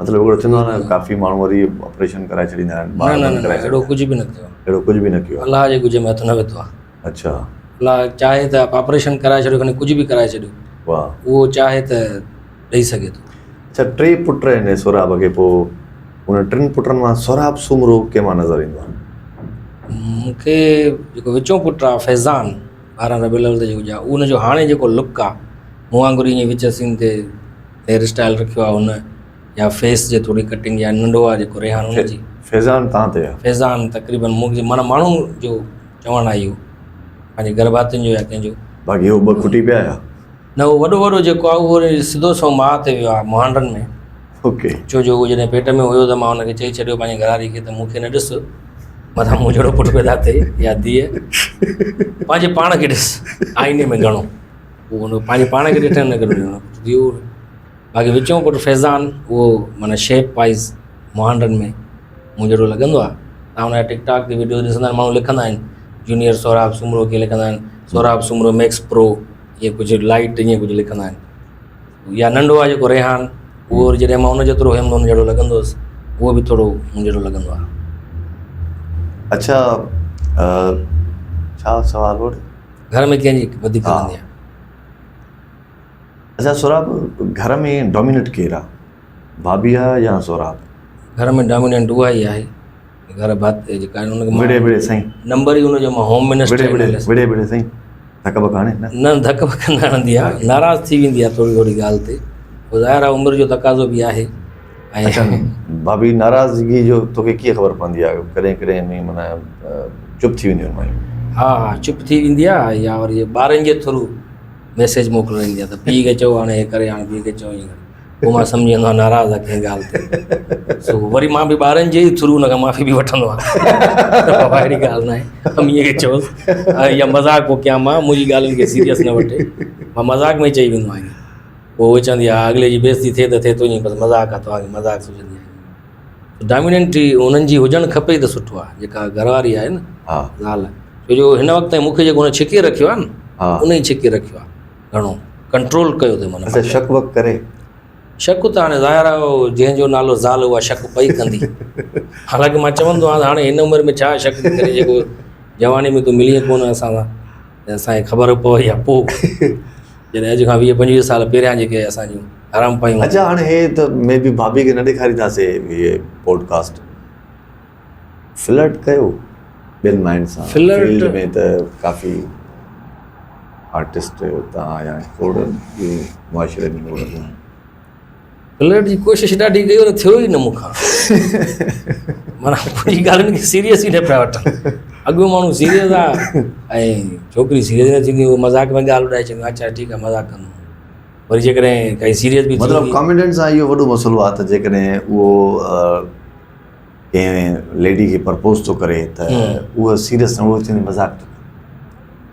مطلب هڪڙو ٿيندو آهي نه ڪافي ماڻهو وري آپريشن ڪرائي ڇڏيندا آهن نه نه نه اهڙو ڪجهه به نه ٿيو آهي. اهڙو ڪجهه به نه ڪيو آهي. الله جي ڳجهه ۾ هٿ نه وڌو آهي. اڇا. الله چاهي ته آپريشن ڪرائي ڇڏيو کڻي ڪجهه به ڪرائي ڇڏيو. واهه. اهو چاهي ته ڏئي سگهي ٿو. اڇا ٽي پٽ آهن سهراب کي پوء انهن ٽن پٽن مان سهراب سومرو ڪنهن مان نظر ايندو آهي؟ مون کي جيڪو وچون پٽ آهي فيضان 12 ربيع الاول تي جيڪو ڄائو ان جو هاڻي جيڪو لڪ آهي مون وانگر ائين وچ سين تي هيئر اسٽائل رکيو آهي هن يا فيس جي ٿوري ڪٽنگ يا ننڍو آهي جيڪو ريحان ان جي فيضان تان تي آهي فيضان تقريبن مون کي معنيٰ ماڻهو جو چوڻ آهي اهو پنهنجي گهر ڀاتين جو يا ڪنهن جو. باقي هو ٻه کٽي پيا يا؟ نه اهو وڏو وڏو جيڪو آهي اهو وري سڌو سنئون ماء تي ويو آهي مهانڊن ۾. اوڪي. ڇو جو اهو جڏهن پيٽ ۾ هيو ته مان ان کي چئي ڇڏيو پنهنجي گهرواري کي ته مون کي نه ڏس متان مون جهڙو پٽ پيدا ٿئي يا ڌيء پنهنجي پاڻ کي ڏس آئيني ۾ گهڻو اهو ان پنهنجي پاڻ کي ڏٺن نه ڪري ٿيو باقي وچون پٽ فيضان اهو معنيٰ شيپ وائز مهانڊن ۾ مون جهڙو لڳندو آهي تان هن جا ٽڪ ٽاڪ تي وڊيو ڏسندا آهن ماڻهو لکندا آهن جونيئر سهراب سومرو ڪي لکندا آهن سهراب سومرو ميڪس پرو ائين ڪجهه لائٽ ائين ڪجهه لکندا آهن يا ننڍو آهي جيڪو ريحان اهو وري جڏهن مان ان جيترو هيم ته ان جهڙو لڳندو هوس اهو به ٿورو مون جهڙو لڳندو آهي. اڇا ڇا سوال هو؟ گهر ۾ ڪنهن جي وڌيڪ هلندي آهي؟ اڇا سهراب گهر ۾ ڊومينيٽ ڪير آ ڀاڀي آ يا سهراب؟ گهر ۾ ڊوميننٽ اها ئي آهي گهر ڀات جيڪا آهن ان کي وڙهي وڙهي سائين نمبر ئي ان جو مان هوم منسٽر وڙهي وڙهي وڙهي وڙهي سائين ڌڪ بڪ هڻي نه نه ڌڪ بڪ نه هڻندي آ ناراض ٿي ويندي آ ٿوري ٿوري ڳالهه تي پوء ظاهر آ عمر جو تقاضو به آهي ۽ اڇا ڀاڀي ناراضگي جو توکي ڪيئن خبر پوندي آ ڪڏهن ڪڏهن ۾ معنيٰ چپ ٿي وينديون آهن مايون ها ها چپ ٿي ويندي آ يا وري ٻارن جي ٿرو ميسيج موڪلائيندي آ ته پيء کي چئو هاڻي هي ڪري هاڻي پيء کي چئو ائين ڪري پوء مان سمجهي ويندو آهيان ناراض آهي ڪنهن ڳالهه تي سو وري مان به ٻارن جي ئي ٿرو ان کان معافي به وٺندو آهيان ته بابا اهڙي ڳالهه ناهي اميء کي چئوس يا مذاق پوء ڪيان مان منهنجي ڳالهين کي سيريس نه وٺي مان مذاق ۾ چئي ويندو آهيان پوء هوء چوندي آهي اڳلي جي بيستي ٿئي ته ٿئي تنهنجي بس مذاق آهي توهان کي مذاق سجهندي آهي ڊاميننٽ انهن جي هجڻ کپي ته سٺو آهي جيڪا گهر واري آهي نه زال ڇو جو هن وقت تائين مون کي جيڪو هن ڇڪي رکيو آهي نه ان ئي ڇڪي رکيو آهي گهڻو ڪنٽرول ڪيو اٿئي معنيٰ. اڇا شڪ وڪ ڪري؟ شڪ ته هاڻي ظاهر آهي جنهن جو نالو زال اها شڪ پئي ڪندي. حالانڪه مان چوندو آهيان ته هاڻي هن عمر ۾ ڇا شڪ ٿي ڪرين جيڪو جواني ۾ تون ملين ڪونه اسان سان ته اسان کي خبر پوي يا پوء جڏهن اڄ کان 20 25 سال پهريان جيڪي اسان جون حرام پيون. اڇا هاڻي هي ته مي بي ڀاڀي کي نه ڏيکارينداسي هي پوڊڪاسٽ. فلرٽ ڪيو ٻين ماين سان فيلڊ ۾ ته ڪافي آرٽسٽ تان آيا کوڙ معاشري ۾ کوڙ فلرٽ جي ڪوشش ڏاڍي ڪئي پر ٿيو ئي نه مون کان معنيٰ منهنجي ڳالهين کي سيريس ئي نه پيا وٺن اڳيون ماڻهو سيريس آ ۽ ڇوڪري سيريس نه ٿيندي هو مذاق ۾ ڳالهه اڏائي ڇڏيندو اڇا ٺيڪ آ مذاق ڪندو وري جيڪڏهن ڪائي سيريس به مطلب ڪاميڊين سان اهو وڏو مسئلو آ ته جيڪڏهن اهو ڪنهن ليڊي کي پرپوز ٿو ڪري ته اهو سيريس نه اهو چوندي مذاق ٿو ڪري.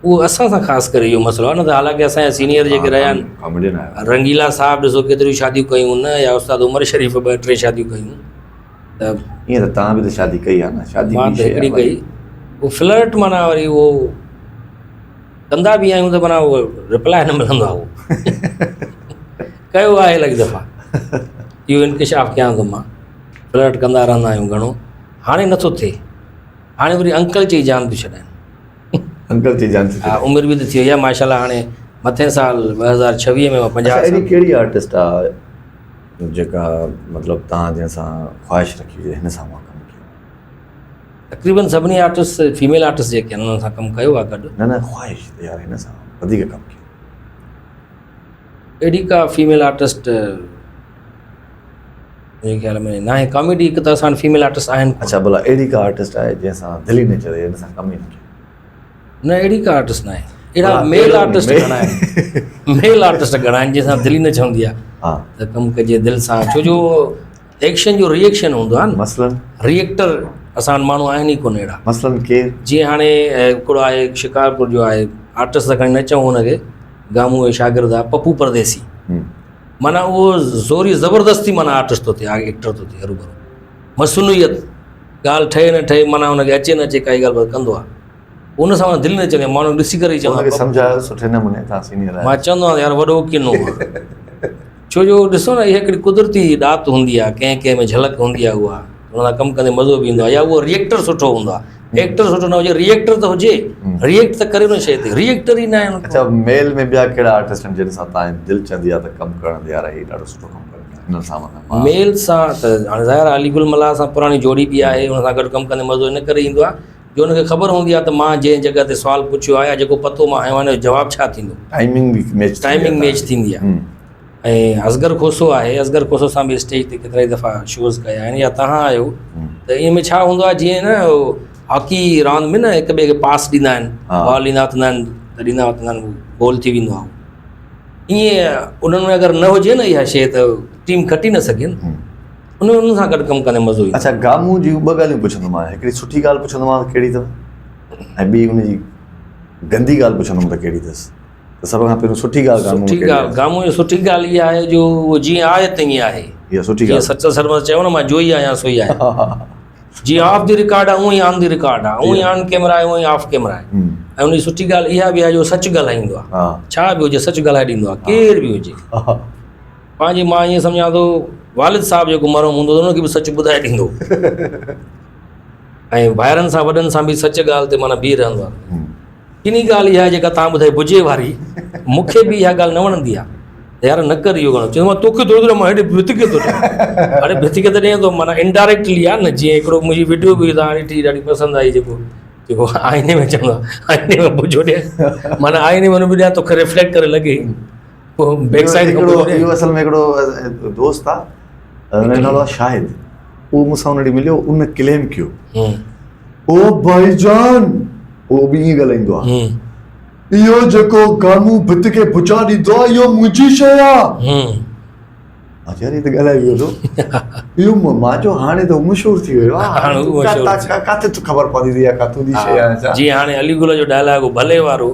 اهو اسان سان خاص ڪري اهو مسئلو آهي نه ته حالانڪه اسان جا سينيئر جيڪي رهيا آهن ڪاميڊين آهيو رنگيلا صاحب ڏسو ڪيتريون شاديون ڪيون نه يا استاد عمر شريف ٻه ٽي شاديون ڪيون ته ائين ته توهان به ته شادي ڪئي آهي نه شادي مان ته هڪڙي ڪئي اهو فلرٽ معنيٰ وري اهو ڪندا به آهيون ته معنيٰ اهو رپلاء نه ملندو آهي اهو ڪيو آهي الائي دفعا اهو انڪشاف ڪيان ٿو مان فلرٽ ڪندا رهندا آهيون گهڻو هاڻي نٿو ٿئي هاڻي وري انڪل چئي جان ٿيون ڇڏائن انڪل چئي جان ٿي ها عمر به ته ٿي وئي آهي ماشاءالله هاڻي مٿين سال 2026 ۾ مان 50 سال اهڙي ڪهڙي آرٽسٽ آ جيڪا مطلب تان جنهن سان خواهش رکي هجي هن سان مان ڪم ڪيو تقريبن سڀني آرٽسٽ فيميل آرٽسٽ جيڪي آهن انهن سان ڪم ڪيو آهي گڏ نه نه خواهش ته يار هن سان وڌيڪ ڪم ڪيو اهڙي ڪا فيميل آرٽسٽ منهنجي خيال ۾ ناهي ڪاميڊي هڪ ته اسان وٽ فيميل آرٽسٽ آهن اڇا ڀلا اهڙي ڪا آرٽسٽ آهي جنهن سان دل ئي نه چوي هن سان ڪم ئي نه ڪيو نه اهڙي ڪا آرٽسٽ ناهي اهڙا ميل آرٽسٽ گهڻا آهن ميل آرٽسٽ گهڻا آهن جنهن سان دل ئي نه چوندي آهي ته ڪم ڪجي دل سان ڇو جو ايڪشن جو ريئيڪشن هوندو آهي نه مثلا ريئيڪٽر اسان وٽ ماڻهو آهن ئي ڪونه اهڙا مثلا ڪير جيئن هاڻي هڪڙو آهي شڪارپور جو آهي آرٽسٽ ته کڻي نه چئون هن کي گامون جو شاگرد آهي پپو پرديسي معنيٰ اهو زوري زبردستي معنيٰ آرٽسٽ ٿو ٿئي ايڪٽر ٿو ٿئي هروڀرو مصنوعيت ڳالهه ٺهي نه ٺهي معنيٰ هن کي اچي نه اچي ڪائي ڳالهه بس ڪندو آهي ان سان معنيٰ دل نه چوندي ماڻهو ڏسي ڪري ئي چوندو آهي سمجهايو سٺي نموني تان سينيئر آهيو مان چوندو آهيان يار وڏو ڪنو ڇو جو ڏسو نه اها هڪڙي قدرتي ڏات هوندي آهي ڪنهن ڪنهن ۾ جهلڪ هوندي آهي اها ان سان ڪم ڪندي مزو به ايندو آهي يا اهو ريئيڪٽر سٺو هوندو آهي ايڪٽر سٺو نه هجي ريئيڪٽر ته هجي ريئيڪٽ ته ڪري ان شيء تي ريئيڪٽر ئي نه آهي اڇا ميل ۾ ٻيا ڪهڙا آرٽسٽ آهن جن سان تان دل چوندي آهي ته ڪم ڪرڻ تي يار هي ڏاڍو سٺو ڪم ڪن ٿا هنن سان معنيٰ ميل سان ته هاڻي ظاهر آهي علي گل ملاح سان پراڻي جوڙي به آهي ان سان گڏ ڪم ڪندي مزو ان ڪري ايندو آهي جو ان کي خبر هوندي آهي ته مان جنهن جڳهه تي سوال پڇيو آهي يا جيڪو پتو مان هنيو آهي ان جو جواب ڇا ٿيندو ٽائمنگ به ميچ ٽائمنگ ميچ ٿيندي آهي ۽ اصغر کوسو آهي اصغر کوسو سان به اسٽيج تي ڪيترائي دفعا شوز ڪيا آهن يا تهان آهيو ته ان ۾ ڇا هوندو آهي جيئن نه هاڪي راند ۾ نه هڪ ٻئي کي پاس ڏيندا آهن بال ڏيندا وتندا آهن ته ڏيندا وتندا آهن گول ٿي ويندو آهي ائين انهن ۾ اگر نه هجي نه اها شيء ته ٽيم کٽي نه سگهي نه ان انهن سان گڏ ڪم ڪندي مزو ايندو. اڇا گامون جون ٻه ڳالهيون پڇندومانء هڪڙي سٺي ڳالهه پڇندومانء ته ڪهڙي اٿو ۽ ٻي ان جي گندي ڳالهه پڇندم ته ڪهڙي اٿس ته سڀ کان پهريون سٺي ڳالهه گامون سٺي ڳالهه گامون جي سٺي ڳالهه اها آهي جو اهو جيئن آهي تيئن آهي اها سٺي ڳالهه جيئن سچل سرمست چيو نه مان جوئي آهيان سوئي آهيان جيئن آف the record آهي اونئين آن the record آهي اونئين آن ڪيمرا آهي اونئين آف ڪيمرا آهي ۽ ان جي سٺي ڳالهه اها به آهي جو سچ ڳالهائيندو آهي ڇا به هجي سچ ڳالهائي ڏيندو آهي ڪير به هجي پنهنجي مان ائين سمجهان ٿو والد صاحب جيڪو مرحوم هوندو هو ان کي به سچ ٻڌائي ڏيندو ۽ ڀائرن سان وڏن سان به سچ ڳالهه تي معنيٰ بيهي رهندو آهي ڪني ڳالهه اها جيڪا تان ٻڌائي بجي واري مون کي به اها ڳالهه نه وڻندي آهي ته يار نه ڪر اهو گانو چوندو مان توکي ٿو ٻڌايان مان هيڏي ڀت کي ٿو ڏيان اڙي ڀت کي ته ڏيان ٿو معنيٰ انڊائريڪٽلي آهي نه جيئن هڪڙو منهنجي وڊيو به تان ڏٺي ڏاڍي پسند آئي جيڪو جيڪو آئيني ۾ چوندو آهي آئيني ۾ بجو ڏيان معنيٰ آئيني ۾ به ڏيان توکي ريفليڪٽ ڪري لڳي پوء بيڪ سائيڊ کان هڪڙو اهو اصل ۾ هڪڙو دوست آ ان جو نالو آ شاهد اهو مون سان ان ڏينهن مليو ان ڪليم ڪيو او ڀائي جان اهو به ائين ڳالهائيندو آ اهو جيڪو گامون ڀت کي بچا ڏيندو آ اهو منهنجي شيء آ اچا هي ته ڳالهائي ويو ٿو اهو مان چيو هاڻي ته مشهور ٿي ويو آ هاڻي هو مشهور ڪاٿي تو خبر پوندي ٿي يا ڪاٿو the شيء آ ڇا جي هاڻي علي گل جو ڊائلاگ ڀلي وارو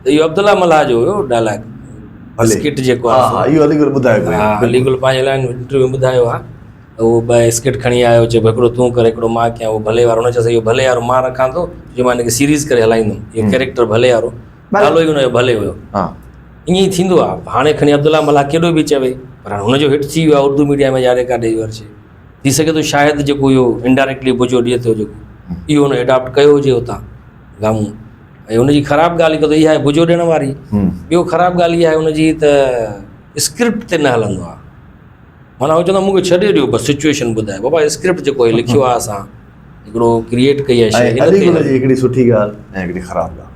ته اهو عبدالله ملاح جو هيو ڊائلاگ اسڪٽ جيڪو آهي ها اهو علي گل ٻڌايو ها علي گل پنهنجي لاء انٽرويو ٻڌايو آهي ته اهو ٻه اسڪٽ کڻي آيو چي هڪڙو تون ڪر هڪڙو مان ڪيان اهو ڀلي وارو هن چيس اهو ڀلي وارو مان رکان ٿو جو مان هن کي سيريز ڪري هلائيندم اهو ڪيريڪٽر ڀلي وارو نالو ئي هن جو ڀلي هيو ها ائين ئي ٿيندو آهي هاڻي کڻي عبدالله ملاح ڪيڏو به چوي پر هاڻي هن جو هٽ ٿي ويو آهي اردو ميڊيا ۾ جاري ڪاڏي اهو شي ٿي سگهي ٿو شايد جيڪو اهو انڊائريڪٽلي بجو ڏئي ٿو جيڪو اهو هن اڊاپٽ ڪيو هجي اتان گامون ۽ ان جي خراب ڳالهه هڪ ته اها آهي بجو ڏيڻ واري ٻيو خراب ڳالهه اها آهي ان جي ته اسڪرپٽ تي نه هلندو آهي معنيٰ هو چوندو آهي مون کي ڇڏي ڏيو بس سچويشن ٻڌايو بابا اسڪرپٽ جيڪو هي لکيو آهي اسان هڪڙو ڪريئيٽ ڪئي آهي شيء علي گل جي هڪڙي سٺي ڳالهه ۽ هڪڙي خراب ڳالهه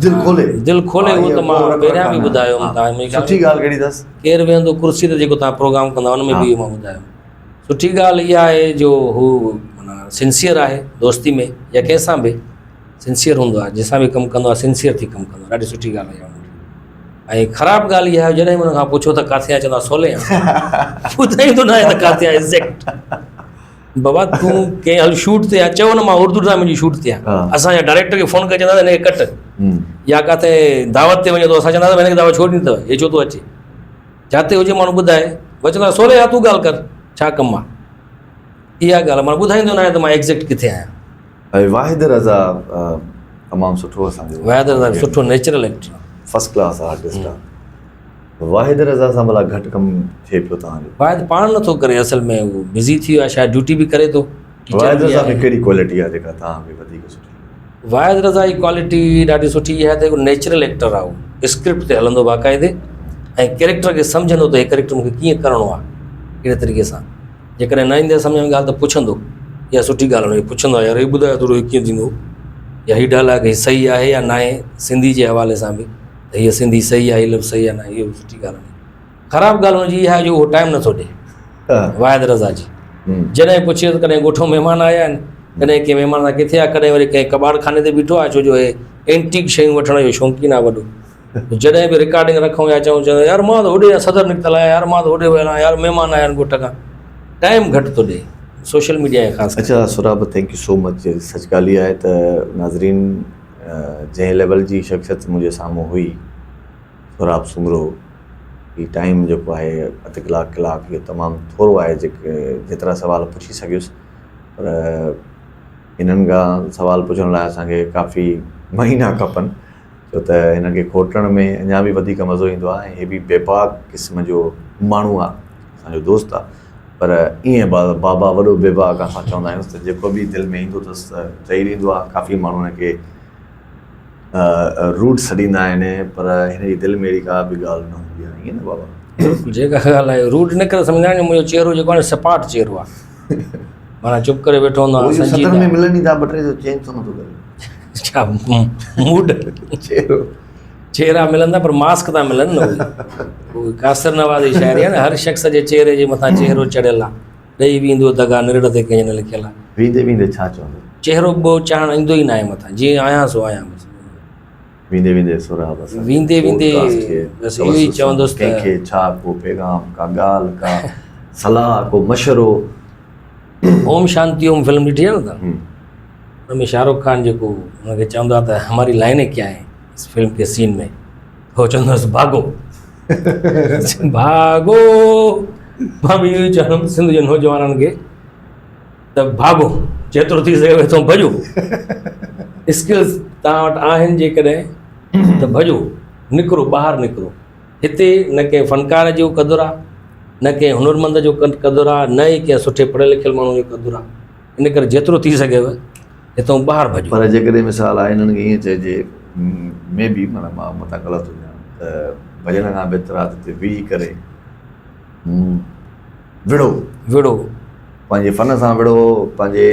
دل کولي دل کولي هو ته مان پهريان به ٻڌايو هوم تان سٺي ڳالهه ڪهڙي اٿس ڪير ويهندو ڪرسي تي جيڪو تان پروگرام ڪندا ان ۾ به مان ٻڌايو سٺي ڳالهه اها آهي جو هو معنيٰ سنسيئر آهي دوستي ۾ يا ڪنهن سان به سنسيئر هوندو آهي جنهن سان به ڪم ڪندو آهي سنسيئر ٿي ڪم ڪندو آهي ڏاڍي سٺي ڳالهه آهي ۽ خراب ڳالهه اها آهي جڏهن به ان کان پڇو ته ڪاٿي آهي چوندا سولي آهيان ٻڌائيندو نه آهي ته ڪاٿي آهي ايگزيڪٽ بابا تون ڪنهن هل شوٽ تي آهي چئو نه مان اردو ڊرامي جي شوٽ تي آهيان اسان جا ڊائريڪٽر کي فون ڪري چوندا هن کي ڪٽ يا ڪاٿي دعوت تي وڃي ٿو اسان چوندا هن کي دعوت ڇو ڏني اٿو هي ڇو ٿو اچي جاتي هجي ماڻهو ٻڌائي بس چوندا سولي آ تون ڳالهه ڪر ڇا ڪم آ اها ڳالهه ماڻهو ٻڌائيندو نه آهي ته مان ايگزيڪٽ ڪٿي آهيان ۽ واحد رضا تمام سٺو اسان جو واحد رضا سٺو natural actor first class artist آ واحد رضا سان ڀلا گهٽ ڪم ٿئي پيو توهان جو؟ واحد پاڻ نٿو ڪري اصل ۾ هو بزي ٿي ويو آهي شايد ڊيوٽي به ڪري ٿو واحد رضا ۾ ڪهڙي ڪوالٽي آهي جيڪا توهان کي وڌيڪ سٺي لڳي؟ واحد رضا جي ڪوالٽي ڏاڍي سٺي اها آهي ته هڪ نيچرل ايڪٽر آهي هو اسڪرپٽ تي هلندو باقاعدي ۽ ڪيريڪٽر کي سمجهندو ته هي ڪيريڪٽر مونکي ڪيئن ڪرڻو آهي ڪهڙي طريقي سان جيڪڏهن نه ايندي سمجهه ۾ ڳالهه ته پڇندو اها سٺي ڳالهه هن جي پڇندو آهي يار هي ٻڌايو ٿورو هي ڪيئن ٿيندو يا هي ڊائلاگ هي صحيح آهي يا ناهي سنڌي جي حوالي سان به ته هيء سنڌي صحيح آهي، هي لفظ صحيح آهي نه، اهو به سٺي ڳالهه آهي. خراب ڳالهه هن جي اها آهي جو اهو ٽائيم نٿو ڏئي واحد رضا جي. جڏهن پڇيس ڪڏهن ڳوٺو مهمان آيا آهن، ڪڏهن ڪنهن مهمان سان ڪٿي آهي، ڪڏهن وري ڪنهن ڪٻاڙ خاني تي بيٺو آهي، ڇو جو هي اينٽيڪ شيون وٺڻ جو شوقين آهي وڏو. جڏهن به رڪارڊنگ رکون يا چئون چوندو يار مان ته هوڏي صدر نڪتل آهيان، يار مان ته هوڏي ويل آهيان، يار مهمان آيا آهن ڳوٺ کان. ٽائيم گهٽ ٿو ڏئي سوشل ميڊيا کي خاص ڪري. اڇا سهراب thank you سو مچ سچ ڳالهه اها آهي ته ناظرين جنهن ليول جي شخصيت منهنجي سامهون هئي سهراب سومرو هي ٽائيم جيڪو آهي اڌ ڪلاڪ ڪلاڪ اهو تمام ٿورو آهي جيڪي جيترا سوال پڇي سگهيس پر هنن کان سوال پڇڻ لاء اسانکي ڪافي مهينا کپن ڇو ته هنن کي کوٽڻ ۾ اڃا به وڌيڪ مزو ايندو آهي ۽ هي به بيباڪ قسم جو ماڻهو آهي اسانجو دوست آهي پر ائين بابا وڏو بيباڪ اسان چوندا آهيون ته جيڪو به دل ۾ ايندو اٿس ته چئي ڏيندو آهي ڪافي ماڻهو هن کي روڊ سڏيندا آهن پر هن جي دل ۾ اهڙي ڪا به ڳالهه نه هوندي آهي ائين نه بابا بلڪل جيڪا ڳالهه آهي روڊ ان ڪري سمجهندا آهن جو منهنجو چهرو جيڪو آهي سپاٽ چهرو آهي معنيٰ چپ ڪري ويٺو هوندو آهيان صدر ۾ ملن ئي ٿا ٻه ٽي چينج ٿو نٿو ڪري ڇا موڊ چهرو چهرا ملن ٿا پر ماسڪ ٿا ملن نه اهي قاصر نواز جي شاعري آهي نه هر شخص جي چهري جي مٿان چهرو چڙهيل آهي ڏئي ويندو دغا نرڙ تي ڪنهن نه لکيل آهي ويندي ويندي ڇا چوندو؟ چهرو ٻيو چاهڻ ايندو ئي ناهي مٿان جيئن آهيان سو آهيان بس. ويندي ويندي سهراب اسان ويندي ويندي بس اهو ئي چوندس ته ڪنهن کي ڇا ڪو پيغام ڪا ڳالهه ڪا صلاح ڪو مشورو. اوم شانتي اوم فلم ڏٺي آهي نه تان ان ۾ شاهه رخ خان جيڪو ان کي چوندو آهي ته هماري لائنين ڪيا هين اس فلم ڪي سين ۾ هو چوندو هوس ڀاڳو ڀاڳو مان به اهو ئي چوندم سنڌ جي نوجوانن کي ته ڀاڳو جيترو ٿي سگهي هتان ڀڄو اسڪلز توهان وٽ آهن جيڪڏهن ته ڀڄو نڪرو ٻاهر نڪرو هتي نه ڪنهن فنڪار جو قدر آهي نه ڪنهن هنرمند جو قدر آهي نه ئي ڪنهن سٺي پڙهيل لکيل ماڻهو جو قدر آهي ان ڪري جيترو ٿي سگهيو هتان ٻاهر ڀڄو. پر جيڪڏهن مثال آهي انهن کي ائين چئجي مي بي معنيٰ مان متان غلط هجان ته ڀڄڻ کان بهتر آهي ته هتي ويهي ڪري وڙهو. وڙهو. پنهنجي فن سان وڙهو، پنهنجي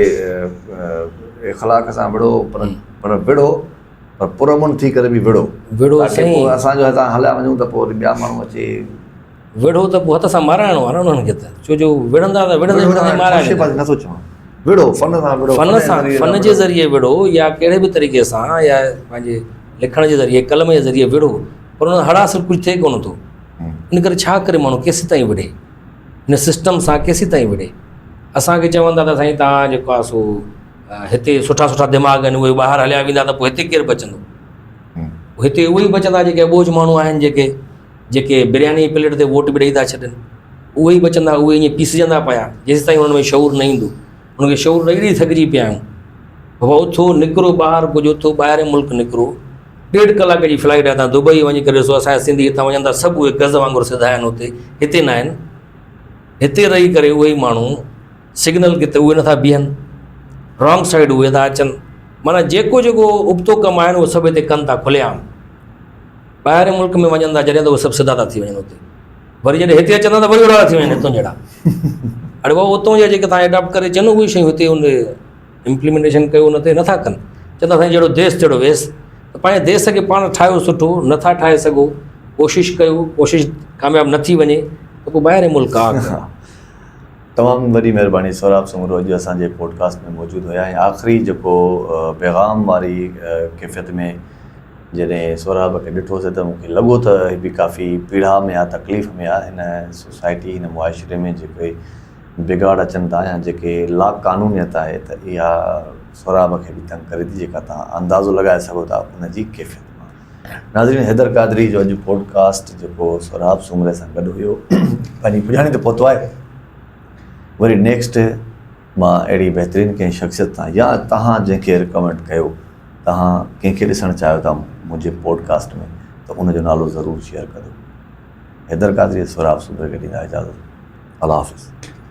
اخلاق سان وڙهو پر پر وڙهو پر پرامن ٿي ڪري به وڙهو. وڙهو سائين. پوء اسان جو هتان هليا وڃون ته پوء وري ٻيا ماڻهو اچي. وڙهو ته پوء هٿ سان مارائڻو آهي نه انهن کي ته ڇو جو وڙهندا ته وڙهندي وڙهندي مارائي ويندا. نٿو چوان وڙهو فن سان وڙهو. فن سان فن جي ذريعي وڙهو يا ڪهڙي به طريقي سان يا پنهنجي لکڻ جي ذريعي قلم جي ذريعي وڙهو پر ان هڙ حاصل ڪجهه ٿئي ڪونه ٿو. ان ڪري ڇا ڪري ماڻهو ڪيسين تائين وڙهي هن سسٽم سان ڪيسين تائين وڙهي اسان کي چون ٿا ته سائين توهان جيڪو آهي سو هتي سٺا سٺا دماغ آهن اهي ٻاهر هليا ويندا ته پوء هتي ڪير بچندو هتي اهي ئي بچندا جيڪي اٻوجهه ماڻهو آهن جيڪي جيڪي برياني پليٽ تي ووٽ به ڏئي ٿا ڇڏن اهي ئي بچندا اهي ائين پيسجندا پيا جيسين تائين انهن ۾ شعور نه ايندو انهن کي شعور ڏئي ڏئي ٿڪجي پيا آهيون بابا اٿو نڪرو ٻاهر ڪجهه اٿو ٻاهرين ملڪ نڪرو ڏيڍ ڪلاڪ جي فلائيٽ آهي تان دبئي وڃي ڪري ڏسو اسان جا سنڌي هتان وڃن ٿا سڀ اهي گز وانگر سڌا آهن اتي هتي نه آهن هتي رهي ڪري اهي ئي ماڻهو سگنل ڪٿي اهي نٿا بيهن رانگ سائيڊ اهي ٿا اچن معنيٰ جيڪو جيڪو ابتو ڪم آهن اهو سڀ هتي ڪن ٿا کلي عام ٻاهرين ملڪ ۾ وڃن ٿا جڏهن ته اهي سڀ سڌا ٿا ٿي وڃن اتي وري جڏهن هتي اچن ٿا ته وري اهڙا ٿا ٿي وڃن هتون جهڙا اڙي بابا اتون جا جيڪي تان اڊاپٽ ڪري اچن اهي شيون هتي ان امپليمينٽيشن ڪيو ان تي نٿا ڪن چوندا سائين جهڙو ديس تهڙو ويس ته پنهنجي ديس کي پاڻ ٺاهيو سٺو نٿا ٺاهي سگهو ڪوشش ڪيو ڪوشش ڪامياب نه ٿي وڃي ته پوء ٻاهرين ملڪ آ تمام وڏي مهرباني سهراب سومرو اڄ اسان جي پوڊڪاسٽ ۾ موجود هيا ۽ آخري جيڪو پيغام واري ڪيفيت ۾ جڏهن سهراب کي ڏٺوسي ته مونکي لڳو ته هي به ڪافي پيڙا ۾ آ تڪليف ۾ آ هن سوسائٽي هن معاشري ۾ جيڪي بگاڙ اچن ٿا يا جيڪي لا قانونيت آهي ته اها سهراب کي به تنگ ڪري ٿي جيڪا توهان اندازو لڳائي سگهو ٿا ان جي ڪيفيت مان. ناظرين حيدر قادري جو اڄ پوڊڪاسٽ جيڪو سهراب سومري سان گڏ هيو پنهنجي پڄاڻي تي پهتو آهي وري نيڪسٽ مان اهڙي بهترين ڪنهن شخصيت سان يا توهان جنهن کي رڪمينڊ ڪيو توهان ڪنهن کي ڏسڻ چاهيو ٿا منهنجي پوڊڪاسٽ ۾ ته ان جو نالو ضرور شيئر ڪجو. حيدر قادري سهراب سومري کي ڏيندا اجازت. الله حافظ.